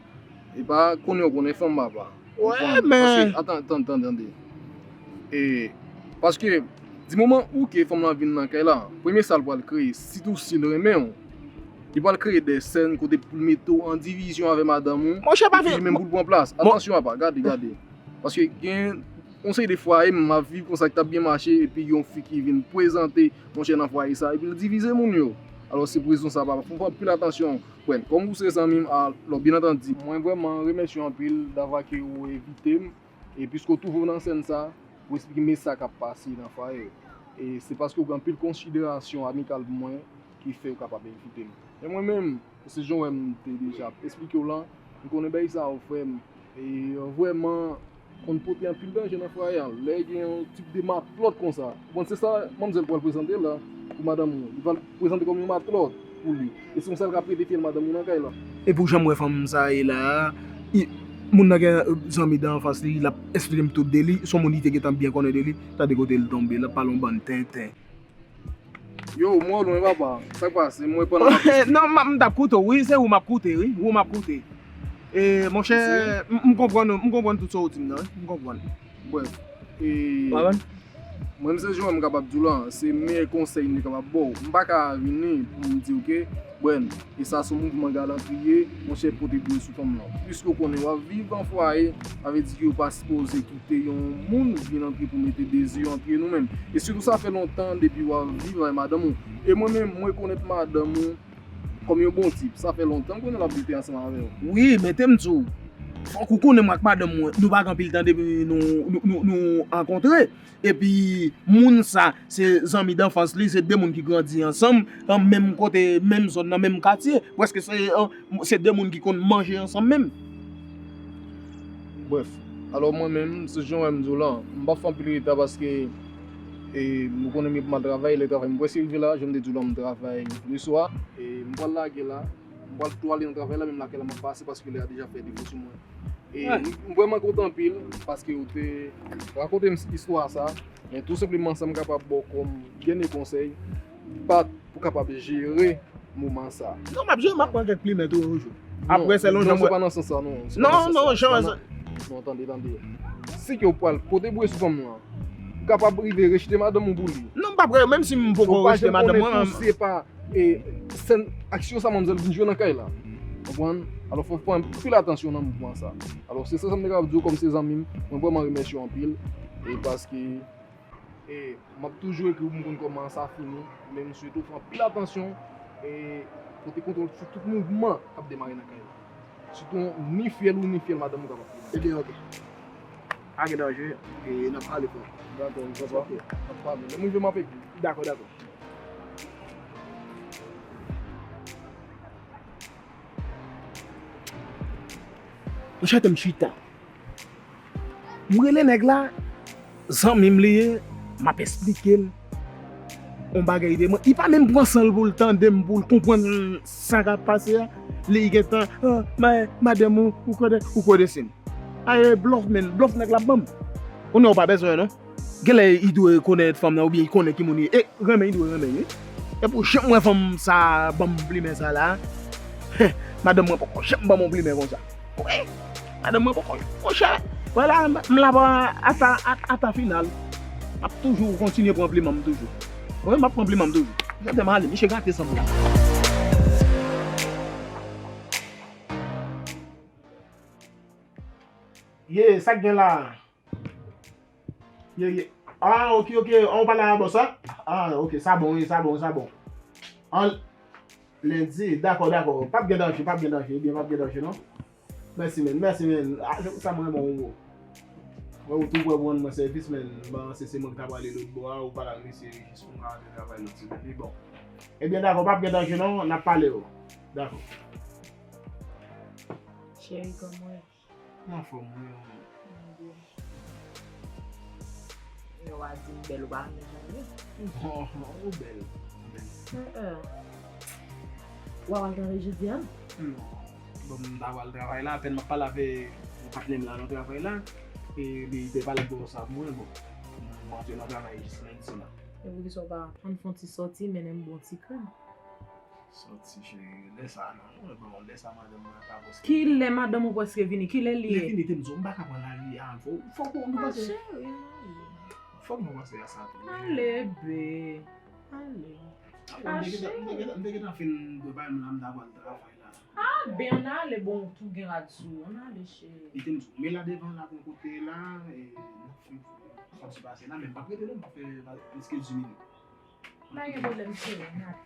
E pa konnen w konnen fanm papa. Wè, men Paske, atan, tande, tande, tande. E, paske, di moman ou ke fanm lan vin nan kay la, premye sa l pral kreye, sitou si l renmen w, li pral kreye de sèn kote pou l mete w an divizyon avè madanm ou. Monchè, pa vin Li menm pou l pran plas. Atansyon papa, gade, gade. Paske gen yon seri de fwaye m ap viv konsa ki t ap byen mache, epi yon fi ki vin prezante, monchè, nan fwaye sa, epi l divize moun yo. Alò, se pou rezon sa papa, fò w fè anpil atansyon. Kòm ou se zanmi m, alò, byen antandi, mwen vrèman remèsye w anpil davwa ke ou envite m, e piske w twouve w nan sèn sa, pou eksplike m sa k ap pase nan fwaye. E se paske w gen anpil konsiderasyon amikal pou mwen ki fè w kapab envite m. Men mwen menm, se jan w wè m te deja eksplike w lan, m konnen bagay sa yo, frè m, e vrèman konn pote anpil danje nan fwaye a. Lè gen yon tip de matlòt konsa, bon, se sa manmzèl pral prezante la pou madanm ou. Li pral prezante kòm yon matlòt pou li. E se konsa l ka plede fyèl madanm ou nan kay la. E pou jan m wè fanm sa ye la a, i- moun nan gen zanmi dan anfas li, l ap eksplike m tout de li, se yon moun li te gentan byen konnen de li, tande kote l tonbe, l ap pale yon bann tenten. Yo, mwen lwen papa, sa k pase? Mwen pandan m ap Non, m ap- m t ap koute w, wi, se ou m ap koute, wi, ou m ap koute. E, monchè, m m konprann, m konprann tout sa w di m nan, wi, m konprann. Brèf, e, Konprann? Mwen, m se jan m kapab di w lan, se meyè konsèy m te kapab ba w. M pa ka vini pou m di w ke, Bren, e sa se yon mouvman galantriye, monchè, pote bri sou fanm lan. Piske w konnen w ap viv an fwaye, sa vle di ke w pa sipoze kite yon moun vin antre pou mete dezi yo antre nou menm. E sitou sa fè lontan depi w ap viv avèk madanm ou. E mwen menm, mwen rekonèt madanm ou kòm yon bon tip. Sa fè lontan m konnen l ap rete ansanm avè w. Wi, men te m di w, fòk ou konnen mwen ak madanm mwen, nou pa gen anpil tan depi nou, nou, nou, nou rankontre. Epi, moun sa, se zanmi danfans li, se de moun ki grandi ansanm, nan menm kote, menm zòn nan, menm katye. Prèske se, se de moun ki konn manje ansanm menm. Brèf, alò mwen menm, se jan w wè m di w lan, m p ap fè anpil reta paske, e, nou konnen m gen pou m al travay, lè travay m prèske rive la, jan m te di w lan, m travay leswa, e m pral lage la, m pral tou ale nan travay la, menm lakay la m ap pase paske lè a deja fè defo sou mwen. E m, m vrèman kontan anpil paske ou te rakonte m istwa sa, men tou senpleman sa m kapab ba w kòm dènye konsèy, bat pou kapab jere moman sa. Non, m ap jere, m ap pran kèk plimen tou yon jou. Apre, sèlon jan mwen. Non, se pa nan sans sa, non. Non, non, jan mwen. Non, tande, tande. Si ke w pral pote bri sou fanm lan, ou kapab rive rejte madanm ou pou li. Non, m p ap, menm si m poko rejte madanm mwen. Ou pa janm konnen tou si se pa e sèn aksyon sa manmzèl vin jwe nan kay la. Konprann? Alò, fò w pran anpil atansyon nan mouvman sa. Alò, se sa sa m te kapab di w kòm se zanmi m. Mwen vrèman remèsye w anpil. E paske, e, m ap toujou ekri w pou m konn kòman sa fini. Men m swete w fè anpil atansyon. E pote kontwòl sou tout mouvman k ap demare nan kay la. Sitou ni fyèl ou ni fyèl madanm ou kapab fini. Ebyen, oke. Pa gen danje. E n ap pale, frè. Dakò, m konprann. N ap pale. Lè m rive, m ap ekri w. Dakò, dakò. Monchè, te m chita. M rele nèg la, zanmi m li ye, m ap esplike l yon bagay de mwen. Li pa menm pran san l pou l tande m, pou l konprann sa k ap pase a. Li gentan, ah, ma-, madanm ou, ou kwè de, ou kwè de si m. Aye, blòf, men, blòf nèg la ap ban m. Kounye a ou pa bezwen, non. Genlè li dwe konèt fanm nan oubyen li konnen ki moun li ye. E renmen, li dwe renmen, wi. E pou jan m wè fanm sa ban m plimen sa la, madanm mwen poko janm ban m yon plimen konsa. Wi, madanm mwen poko, monchè, wè la, m la pa ata, ata, ata final. M ap toujou kontinye pran plimen m toujou. Wi, m ap pran plimen m toujou. Gade m ale, misye gate san m la. Ye, sa k gen la? Ye, ye. Ah, ok, ok. An, ou pale a bòs la? Ah, ok, sa bon, wi, sa bon, sa bon. An, lendi, dakò, dakò. P ap gen danje, p ap gen danje. Ebyen, p ap gen danje, non. Mèsi, men. Mèsi, men. Ah, se pou sa mwen renmen w. Mwen, ou tou prè pou rann mwen sèvis, men. Bon, se, se mwen ki ta prale lòt bò a, ou pale ak mesye jis pou m ka antre travay lòt semèn. Li bon. Ebyen, dakò, p ap gen danje, non. N ap pale, o. Dakò. Cheri, kòman w ye? Mwen anfòm, wi. Mwen byen. Lè w a di m bèl, ou pa renmen jan m ye? Non, ou bèl. Ou bèl. Heeh. W a pral travay jodi a? Non. Bon, m ta pral travay la, apèn m ap pale avèk yon patnè m la nan travay la, e li te pale de sa pou mwen, bon. Mwen antre nan travay jis lendi la. E poukisa w pa ann fè yon ti sòti, mennen m bon ti krèm? Sòti, cheri, lè sa a non. Bon, lè sa a madanm mwen ap avòse. Kilè madanm ou prèske vini? Kilè l ye? Lè fini, te m di w, m pa ka pran lari a. Fò, fòk nou panse. Cheri, ale. Fòk nou panse a sa tou. Ale, be. Ale. Ale, m te gentan, m te gentan, m te gentan fin prepare m la, m ta pral travay la. Ah, ben, ann ale, bon, ou tou gen rad sou ou. Ann ale, cheri. Li te m di w, men la devan la, gon kote la, e, n ap fè, fè ti pase la, men m p ap rete non, m p ap fè pliske dis minit. Pa gen pwoblèm, cheri, n ap.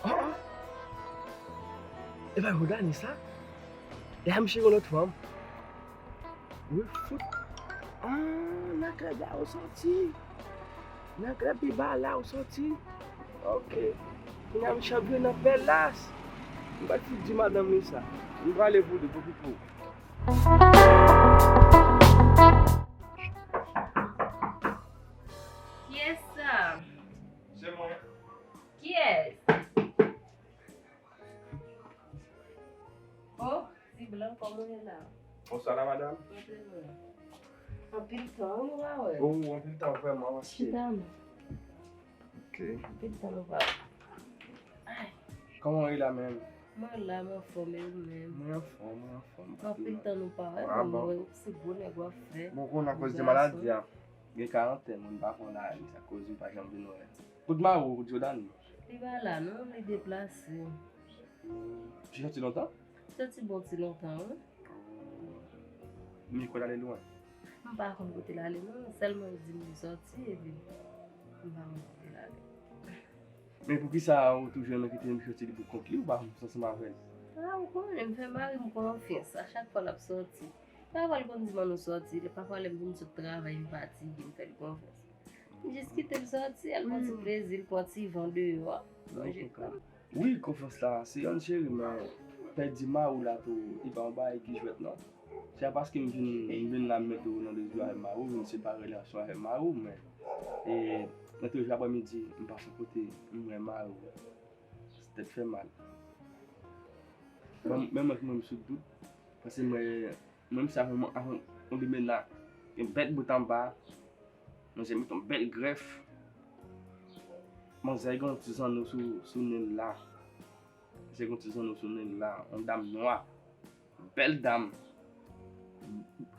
Ah, ah. E pa Jodani sa? E a misye yon lòt fanm. Wi, fout. Ah, nan krèb la ou sòti. Nan krèb pi ba la ou sòti. Ok. Kounye a misye ap jwe nan pèlas. M pa t fout di madanm li sa. M prale pou li, pou ki pou. Kiyès sa? Se mwen. Kiyès? Oh, ti blan, kòman w ye la? Bonswa la, madanm. Antre non. Anpil tan, wi, nou pa wè. Oh, anpil tan vrèman, mèsi. Chita non. Ok. Anpil tan nou pa wè. Ay. Kòman w ye la menm? Mwen la, m anfòm, e ou menm? Mwen anfòm, mwen anfòm. Anpil tan nou pa wè, ah, bon, mwen, se gwo nèg w ap fè. Bon, konnen akoz de maladi a, gen karantèn, mwen pa konn la, sa koz m pa janm vin wè. Kout mari w, kout Jodani? Li pa la non, li deplase. Hmm, li sòti lontan? Sòti bon ti lontan, wi. Oh. Men kote l ale lwen? M pa konn kote l ale non, sèlman li di m li sòti, epi m pa konn kote l ale. Men poukisa ou toujou renmen kite misye sòti li pou kont li, ou pa ansanm avè l? Ah, ou konnen, m fè mari m konfyans, a chak fwa l ap sòti. Pafwa l konn di m ann nou sòti, pafwa lè m vin sot travay, m fatige, m fè l konfyans. M jis kite l sòti, al pran ti plezi l, pran ti van deyò a. Manje kòm. Wi, konfyans la, se yonn cheri, men pèdi mari w la tou, e pa yon bagay ki jwèt non. Se pa paske m vin, m vin la m mete w nan dezòd avèk mari w, vin separe relasyon avèk mari w, men, e, nan toujou aprè midi, m pase yon kote, m wè mari w. Tèt fè mal. Bon, men mwen, mwen, m sou dout, paske mwen, Menm sa, yon, yon, yon limena, yon bèl bout anba, manzè met yon bèl grèf. Manzè gen yon ti zanno sou, sou nen l la. Manzè gen yon ti zanno sou nen l la, yon dam nwa. Bèl dam.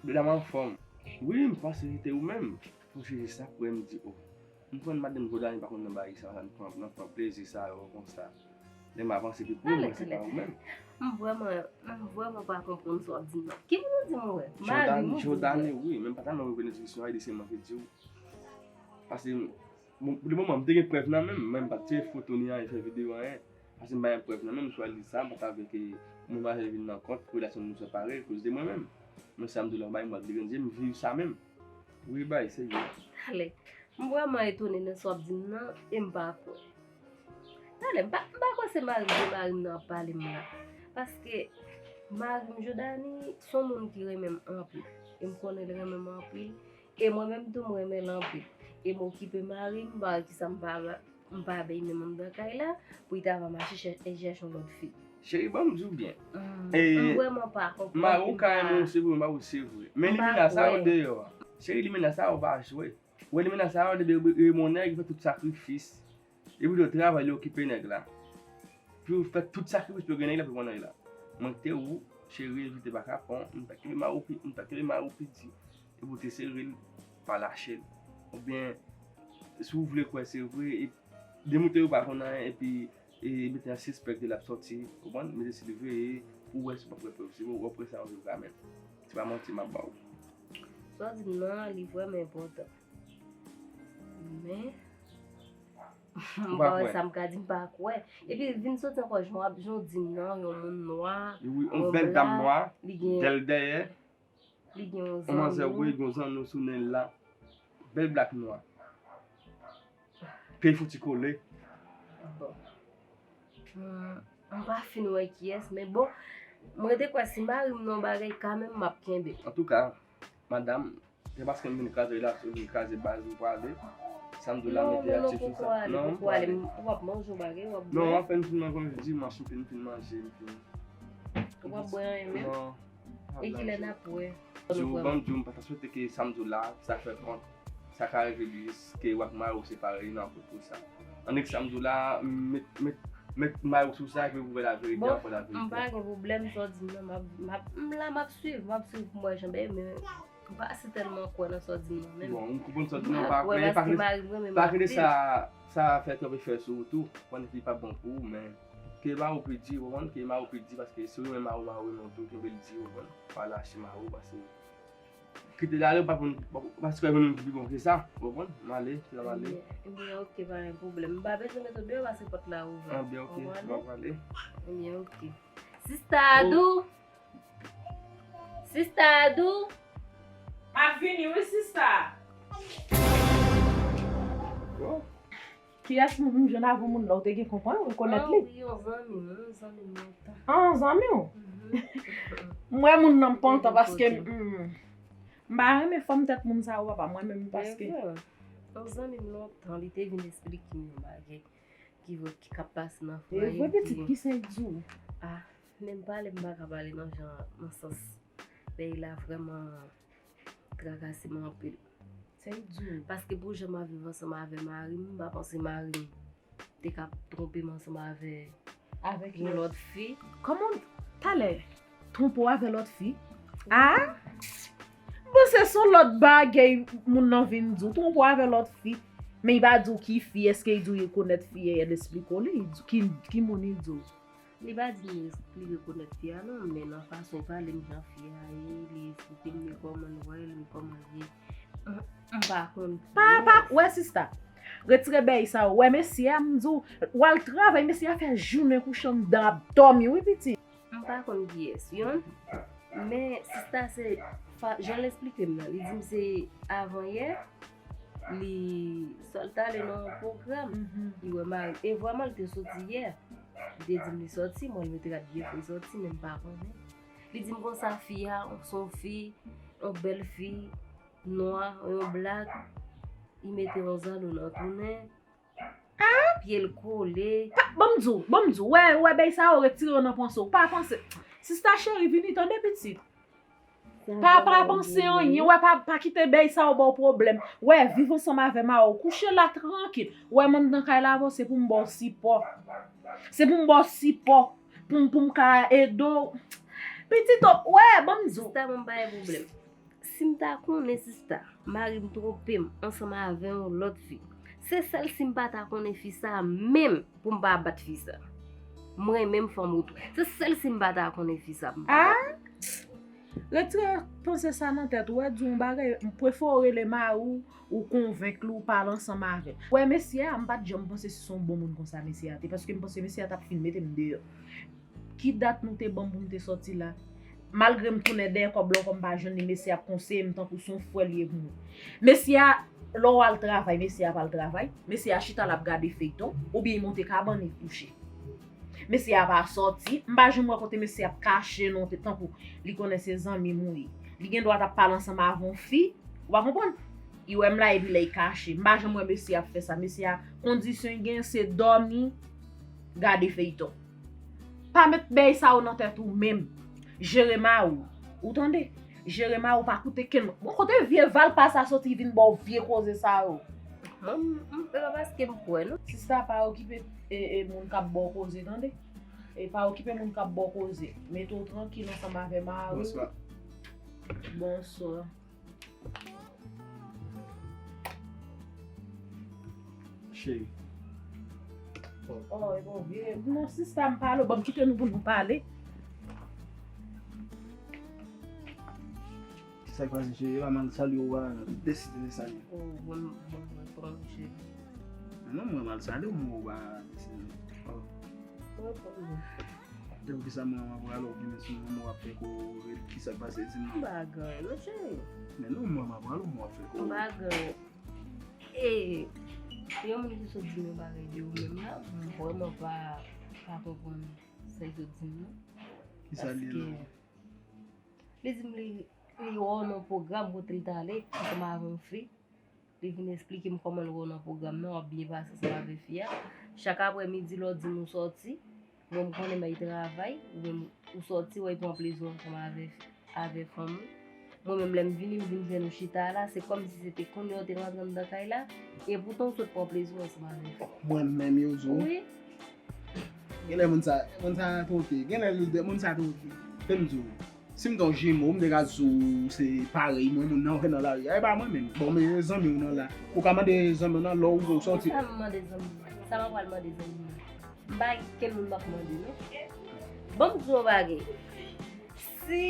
Bèl dam anfòm. Wi, m panse se te ou menm. Pou jije sa, pou m di, o. M konn madanm Jodani pa konn nan bagay sa, nan pran, nan pran plezi sa yo konsa. Lè m avanse pi pre, mwen se pa ou menm. M vrèman, m vrèman pa konprann sa w ap di m nan. Ki moun ou di m wè? Mari m ou di m wè? Jodani, wi, men m pa ta nan rekonèt kesyon a, li se mwen ki di w. Paske, bon, pou le moman, m te gen prèv nan men m, men m pa t tire foto ni anyen, fè videyo anyen. Paske m pa gen prèv nan men m, swa li sa, m pa ta vle ke moun mari vin nan kont, relasyon nou separe, koz de mwen menm. Men sa m di w la, bay m wè, m viv sa menm. Wi, bay, serye. Ale. M vrèman etone nan sa w ap di m nan, e m pa kwè. Talè, m pa, m pa kwè se mari m, se mari m nan ap pale m la. Paske mari m, Jodani, se yon moun ki renmen m anpil. E m konnen l renmen m anpil. E mwen menm tou, m renmen l anpil. E m okipe mari m, m pa wè kisa m pa, M pa bay menm anndan kay la, pou li ta va mache chè- e chèche yon lòt fi. Cheri, ban m di w byen. M vrèman pa konprann. Mari w ka renmen w, se vre, mari w se vre. Men limena sa yo deyò a. Cheri, limena sa yo pa jwe. Ou wè limena sa yo, depi yo renmen yon nèg, yo fè tout sakrifis. Li pito travay, li okipe nèg la. Pou yo fè tout sakrifis pou yo gen nèg la, pou yo pran nèg la. Mwen te ou, cheri, evite baka pran, m ta kite mari w pi, m ta kite mari w pi di. Epi w te sere l, pa lache l. Oubyen, si w vle kwè se vre, e, demoute yo pa konn anyen, epi, e, mete an sispèk de l ap sòti, ou konprann? Mete siveye, pou w wè si w p ap wè prèv, si w wè prèv sa yo, se vrèman. Se pa manti m ap ba w. Sa w di m nan, li vrèman enpòtan. Men, m pa wè sa m ka di, m pa kwè. Epi vin soti ankò, jan w ap, jan w di m nan, yon moun nwa, yon bèl dam nwa, bèl dèyè. Li gen yon zanmi. Yon manzè wi, gen yon zanmi sou nen l la. Bèl blak nwa. Peyi fouti kole. Bon. Hmm, m pa fin wè kiyès, men bon, mwen te kwè si mari m nan bagay kanmenm, m ap kenbe. Antouka, madanm, se paske m vin kraze relasyon, vin kraze baz ou prale. Sa m di w la, mete aksyon sou sa. Non, m poko ale. Ou ap manje yon bagay, w ap bwè. Non, m ap fè m fin manje, konn dimanch, m fin, m fin manje, m fin. Ou p ap bwè anyen menm? Non. E kilè n ap wè? Di w, ban m di w, m pa ta swete ke sa m di w la, sa fè kont, sa ka rive li, ke w ak mari w separe, li nan kont pou sa. Annik sa m di w la, met, met, met mari w sou sa, epi pou w wè laverite, w ap wè laverite. Bon, m pa gen pwoblèm, sa w di m nan, m ap, m ap, m la, m ap swiv, m ap swiv pou m wè jan bagay, men m pa si tèlman kwè nan sa w di m nan menm. Bon, m konprann sa w di m nan, pa, men pa, pa kite sa, sa fè twòp efè sou ou tou, konnen li p ap bon pou ou, men ke mari w pi di, w konprann, ke mari w pi di, paske si w renmen mari w, mari w renmen w tou, kenbe l di, w konprann, pa lache mari w, paske kite l ale, w pa konn, paske w konn ki pi bon ke sa, w konprann, m ale, se la m ale. Ebyen, ebyen, oke, pa gen pwoblèm. M pa bezwen mete w deyò, paske pòt la ouvè. Ebyen, oke, m ap ale. Ebyen, oke. Sista Adou! Sista Adou! M ap vini wi, sista! Kiyès moun m jwenn avè moun la, ou te gen konprann, ou rekonèt li? Ah, wi, yon zanmi m, yon zanmi m lontan. Ah, yon zanmi w? Mhm. M wè moun nan m kontan paske m, m pa renmen fòm tèt moun sa yo, papa, mwen menm paske. Yon zanmi m lontan, li te vin esplike m yon bagay ki, ki k ap pase nan fwaye m. E vre, pitit, ki sa l di w? Ah, men m pale, m pa ka pale nan jan, nan sans. Peyi la vrèman trakase m anpil. Sa l di w? Paske pou jan m ap viv ansanm avè mari m, m pa panse mari m te ka twonpe m ansanm avè yon lòt fi. Kòman? Talè, twonpe w avè lòt fi? Ah? M panse se yon lòt bagay moun nan vin di w, twonpe w avè lòt fi. Men li pa di w ki fi, èske li di w li rekonèt fi a, l esplike w li, ki, ki moun li di w? Li pa di m li rekonèt fi a non, men nan fason l pale m jan fi a ye, li esplike m li kòman l wè l, li kòman l ye. M, m pa konn kiyès. Pa, pa, wè sista. Retire bèy sa yo. Wè mesye a, m di w, w al travay, mesye a fè jounen kouche anndan ap dòmi wi pitit. M pa konn kiyès, yon. Men sista se, jan l esplike m nan, li di m se avanyè, li sot ale nan yon pwogram, li wè mari m. E vrèman, li te soti yè. Li te di m li soti, mwen, li mete rad byen pou li soti, men m pa konnen. Li di m konsa, fi a, se yon fi, yon bèl fi, nwa, yon blak, li mete yon zanno nan tounen, pye l kole. Pa, ban m di w, ban m di w, wè, wè, bèy sa yo retire yo nan panse w. Pa panse. Sista cheri, vini tande pitit. Pa, pa panse anyen, wè, pa, pa kite bèy sa yo ba w pwoblèm. Wè, viv ansanm avè mari w, kouche la trankil. Wè, m anndan kay la avè w, se pou m ba w sipò. Se pou m ba w sipò. Pou m, pou m ka ede w. Pitit, wè, ban m di w. Sista, mwen m pa gen pwoblèm. Si m ta konnen, sista, mari m twonpe m ansanm avè yon lòt fi, se sèl si m pa ta konnen fi sa a menm pou m pa bat fi sa a. M renmen m fanm ou tou. Se sèl si m pa ta konnen fi sa a pou m pa bat li. Retire panse sa nan tèt ou. Wè, di w yon bagay, m prefere w rele mari w, ou konvenk li, ou pale ansanm avè l. Wè, mesye a, m pa t janm panse se yon bon moun konsa mesye a te, paske m panse mesye a t ap fin mete m deyò. Ki dat nou te ban m pou m te sòti la? Malgre m tounen dèyè kòb la ankò, m pa jwenn li, mesye ap konseye m tankou se yon frè l ye pou mwen. Mesye a, lè w al travay, mesye a pa al travay, mesye a chita l ap gade feyton, oubyen li monte kabann li kouche. Mesye a pa sòti, m pa janm wè kote mesye ap kache non, tankou li konnen se zanmi m ou ye. Li gen dwa t ap pale ansanm avè yon fi, ou pa konprann? Li wè m la epi lè l kache. M pa janm wè mesye ap fè sa. Mesye a, kondisyon l gen, se dòmi, gade feyton. Pa met bèy sa yo nan tèt ou menm. Jere mari w. Ou tande? Jere mari w, pa koute kenn moun. Bon, kote vye valpa sa soti vin ba w vye koze sa yo? Mwen, m, m, e pa paske m kwè, non. Sista, pa okipe e, e moun k ap ba w koze, tande? E pa okipe moun k ap ba w koze. Mete w trankil ansanm avè mari w. Bonswa. Bonswa. Cheri. Oh, e bon, vye. Non, sista, m pale w. Bon, kite nou pou nou pale. Sa k pase, cheri? E pa mal salye w, pa deside de salye. Oh, mwen, mwen, mwen, pran, cheri. Non, mwen mal salye w, mwen, w pa deside. Oh. Mwen, pran. Depi kisa mwen, mwen pral ou byen sou mwen, w ap fè ko red, kisa k pase, di m non. M pa gen anyen, non, cheri. Men non, mwen, mwen pral ou, mwen, w ap fè ko red. M pa gen anyen. E, yon moun ki sot di m yon bagay de ou menm la, mwen vrèman pa, pa konprann sa l sot di m nan. Kisa l ye non? Paske li di m li, li wè w nan pwogram kote l t ale, ansanm avè yon fi. Li vin esplike m kòman l wè w nan pwogram nan, w ap byen pase ansanm avè fi a. Chak aprè midi, lè w di m ou sòti, mwen m konnen m al travay, ou menm ou sòti, w al pran plezi w ansanm avè, avè fanmi w. Mwen menm, lè m vini, m vin jwenn ou chita la, se kòmsi se te kounye a w te rantre anndan kay la, e poutan w sot pran plezi w ansanm avè fanmi w. Mwen menm, yo di w? Wi. Genlè moun sa, moun sa twonpe. Genlè moun sa twonpe. Fè m di w. Si m te yon jimo, m te ka di w se parèy mwen, moun nan wè nan lari a. E pa mwen menm. Bon, men zanmi w nan la. Ou ka mande zanmi w nan lè w sòti. Sa m mande zanmi m? Sa m ap pral mande zanmi m? M pa gen kenn moun m ap mande, non. Ban m di w yon bagay. Si,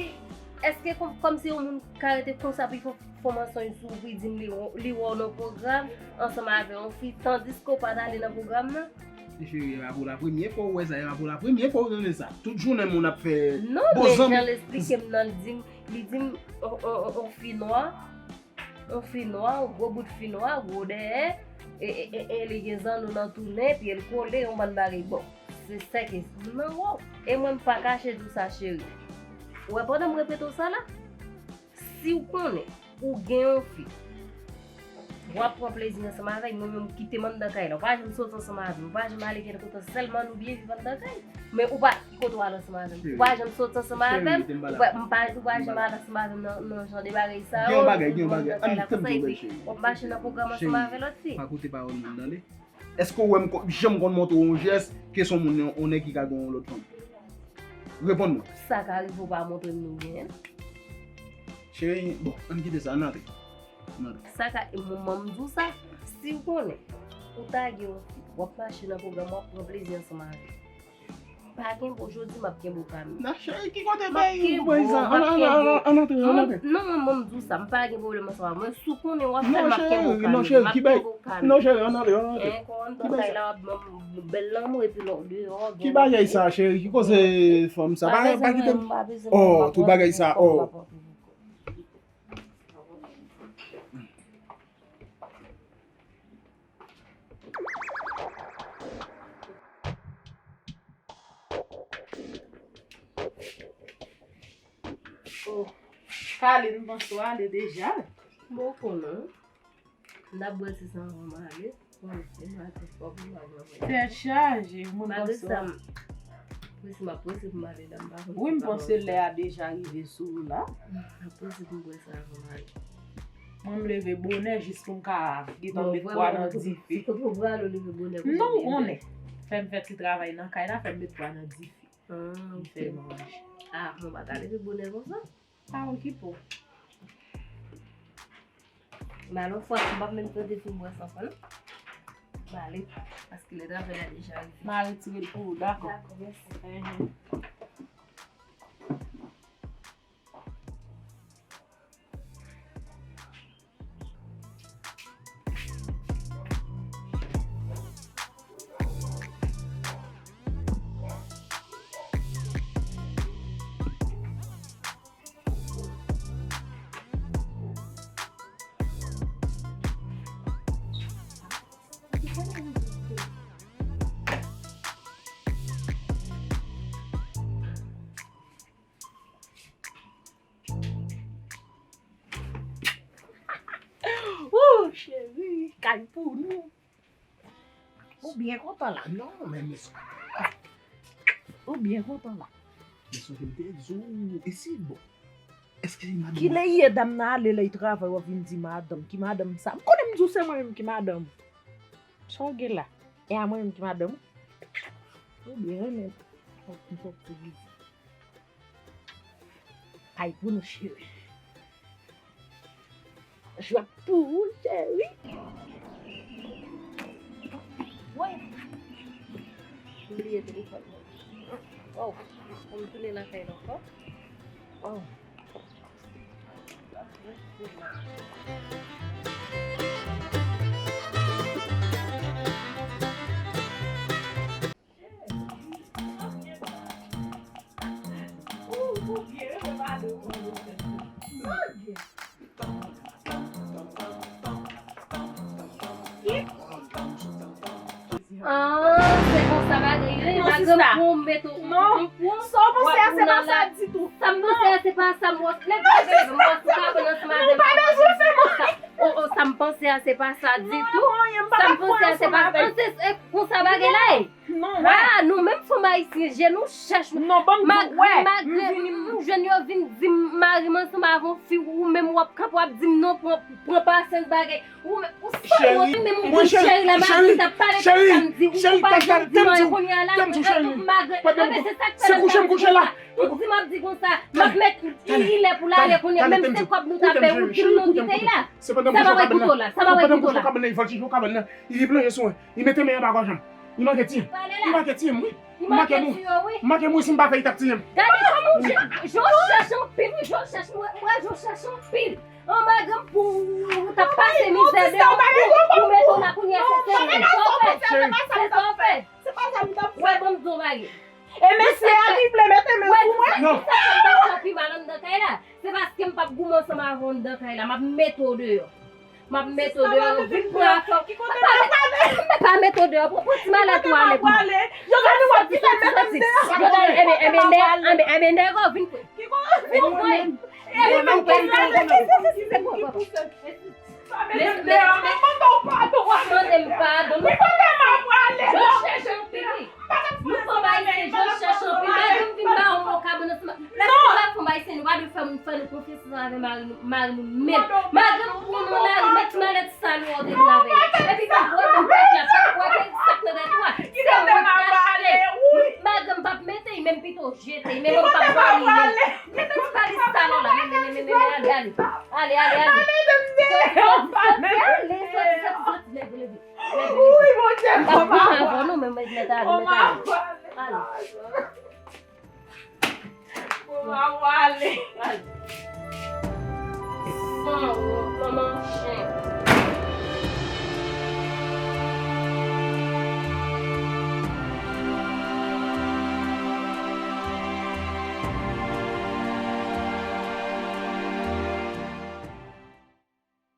èske kòm, kòm se yon moun ka rete konsa pou l fè, fè yon mansonj sou ou, pou l di m li, li wè w nan pwogram ansanm avè yon fi, tandiske w pa t ale nan pwogram nan? Cheri, e pa pou la premye fwa w wè sa, e pa pou la premye fwa w tande sa. Tout jounen moun ap fè... Non, bon, men zanmi, jan l esplike m nan, li di m, li di m, on, on, on, on fi nwa, on fi nwa, on gwo bout fi nwa, gwo dèyè, e, e, e, e li gen zanno nan tou nen, pye l kole, yon bann bagay. Bon, se sa ke m nan wè w. E mwen, m pa kache di w sa, cheri. Ou wè, pandan m repete w sa la, si w konnen ou gen yon fi, w ap pran plezi ansanm avè l, mwen menm, kite m anndan kay la. Ou pa janm sot ansanm avè m, ou pa janm ale kèlkeswa, sèlman nou byen viv anndan kay. Men ou pa, ki kote w al ansanm avè m? Ou pa janm sot ansanm avè m, ou pa, m pa, ou pa janm al ansanm avè m nan, nan jan de bagay sa yo. Gen yon bagay, gen yon bagay. Ann, tann tou, bèl cheri. W ap mache nan pwogram ansanm avè lòt fi. Pa koute pawòl moun, tande? Èske w wè m ko-, janm konn montre w yon jès ke se yon moun, yon, yon nèg ki ka gen yon lòt fanm? Reponn mwen. Sa ka rive w pa montre m nou genyen. Cheri, bon, ann kite sa, ann antre. Ann antre. Sa ka, mwen, mwen, m di w sa, si w konnen, ou ta gen yon fi, w ap mache nan pwogram, w ap pran plezi ansanm avè l. Pa gen bon jodi, m ap kenbe w kanmenm. Nan cheri, ki kote bay mwen sa? Ann, ann, ann, ann antre, ann antre. Non, mwen, mwen, m di w sa, m pa gen pwoblèm ansanm avè w. Mwen, si w konnen w ap fè l, m ap kenbe w kanmenm. Non, cheri, ki bay? Non, cheri, ann antre, ann antre. Ki bay sa? Kay la, w ap ban m bèl lanmou, epi lè w deyò, gen... Ki bagay sa, cheri? Ki koze fanm sa? Pa, pa kite m. Oh, tout bagay sa, oh. Oh, Kaline, bonswa, ale deja. Bon, konnen. N ap bwè ti sa anvan m ale. Bon, se maten fò pou m al nan... Tèt chaje, moun, bonswa. Malgre sa, m prese, m ap prese pou m ale la, m pa konn... Wi, m panse lè a deja rive sou ou la. M ap prese pou m bwè sa anvan m ale. Mwen, m leve bonè jis pou m ka gentan met pwa nan dife. Bon, vrèman, ou prale, ou leve bonè pou... Non, ou konnen. Fè m fè ti travay nan kay la, fè m met pwa nan dife. Ah, ok. M fè manje. Ah, mwen pa ta leve bonè konsa. Pa okipe w. Men alò, fwa, m p ap menm tande fin bwè san fwa, non. M ale, paske lè travay la deja rive. M a retire l pou ou, dakò. Dakò, mèsi. Mhm. Ay, pou nou. Ou byen kontan la. Non, men, men. Ou byen kontan la. Men sonje m te di w, e si, bon. Èske se madanm? Kilè yè dam nan ale lè l travay, w ap vin di madanm? Ki madanm sa? M konnen m di w se mwen menm ki madanm. Sa w gen la? E a mwen menm ki madanm? Ou byen renmen. Fòk m fòk te di. Kay pou nou, cheri. Jwèt pou ou, cheri. Woy. M bliye telefòn mwen. Oh, pou m tounen lakay la ankò. Oh. Ah, se konsa bagay yo ye. Non, madanm sista. Pou mete w. Non. Sa w panse a, se pa sa ditou. Sa m panse a, se pa sa m wè. Lè m wè sou kabann ansanm avè m. Ou pa bezwen fè mwen. Oh, oh, sa m panse a, se pa sa ditou. Sa m panse a, se pa sa. Se, se konsa bagay la ye. Non, wè. Ah, nou menm fanm ayisyen, je nou chèch. Non, ban m di w, wè. Malgre m jwenn yo vin di m mari m ansanm avè yon fi, ou menm w ap kanpe, w ap di m non, pran, pran pasyans bagay. Ou menm, ou sanwont menm, ou di cheri la, malgre m t ap pale tout sa m di, ou pa janm di m anyen kounye a la, malgre, anben se sa k fè m ap di konsa. Ou di m ap di konsa, m ap met li lè pou l ale kounye a, menm se kòb nou t ap bay, ou di m non, kite l la. Sa pa mwen kite w la, sa pa mwen kite w la. Li plonje sou mwen. Li mete men anba gòj mwen. Li manke tiye m. Li manke tiye m, wi. Li manke m, wi. Li manke m, wi, si m pa fè, li t ap tiye m. Gade kòman w chèche, w chèche anpil, wi, w chèche, mwen, mwen, w chèche anpil. Anba granm pou ou t ap pase mizè deyò, ou mete w la kounye a, se sa w fè. Se sa w fè. Wè, ban m di w bagay. E mesye a ki vle mete men sou mwen. Wè, sa k fè m pa fè pi mal anndan kay la. Se paske m p ap goumen ansanm avè w anndan kay la. M ap mete w deyò. M ap mete w deyò. Vin pran afè w. Pa mete, pa mete w deyò. Pran, pran ti malèt ou ale pou mwen. Yo gade w ap kite m mete m deyò. Yo gade, enben, enben, nè, enben, enben, nèg ou vin pran. Vin pran. Vin pran. Vin pran. Mete m deyò, mwen mande w padon. Mande m padon. Wi, mande m ap prale. Jan w chèche anpil, wi. Nou fanm ayisyen, jan w chèche anpil. Gade m vin ba w yon kabann ansanm. Lè nou pa fanm ayisyen, nou pa dwe fè moun fè nou konfyans ansanm avè mari nou, mari nou menm. Malgre m pran w nan lari, mete malèt sal ou a w te vin avè l. Epi m ap wè m pa t la, sa k wè ke sa k nan tèt ou a. Se mwen k achte. Malgre m p ap mete l, men m pito jete l, men mwen m p ap pran li menm. Mete ti valiz sal ou la, men, men, men, men, men, ale, ale. Ale, ale, ale. Pa mete m deyò, pa mete m deyò. Soti, soti, soti, soti, leve, leve. Leve, leve. Wi, Bondye, m p ap goumen avè w non, men mèt ale, mèt ale. Ale. Mama, w ale. Ale.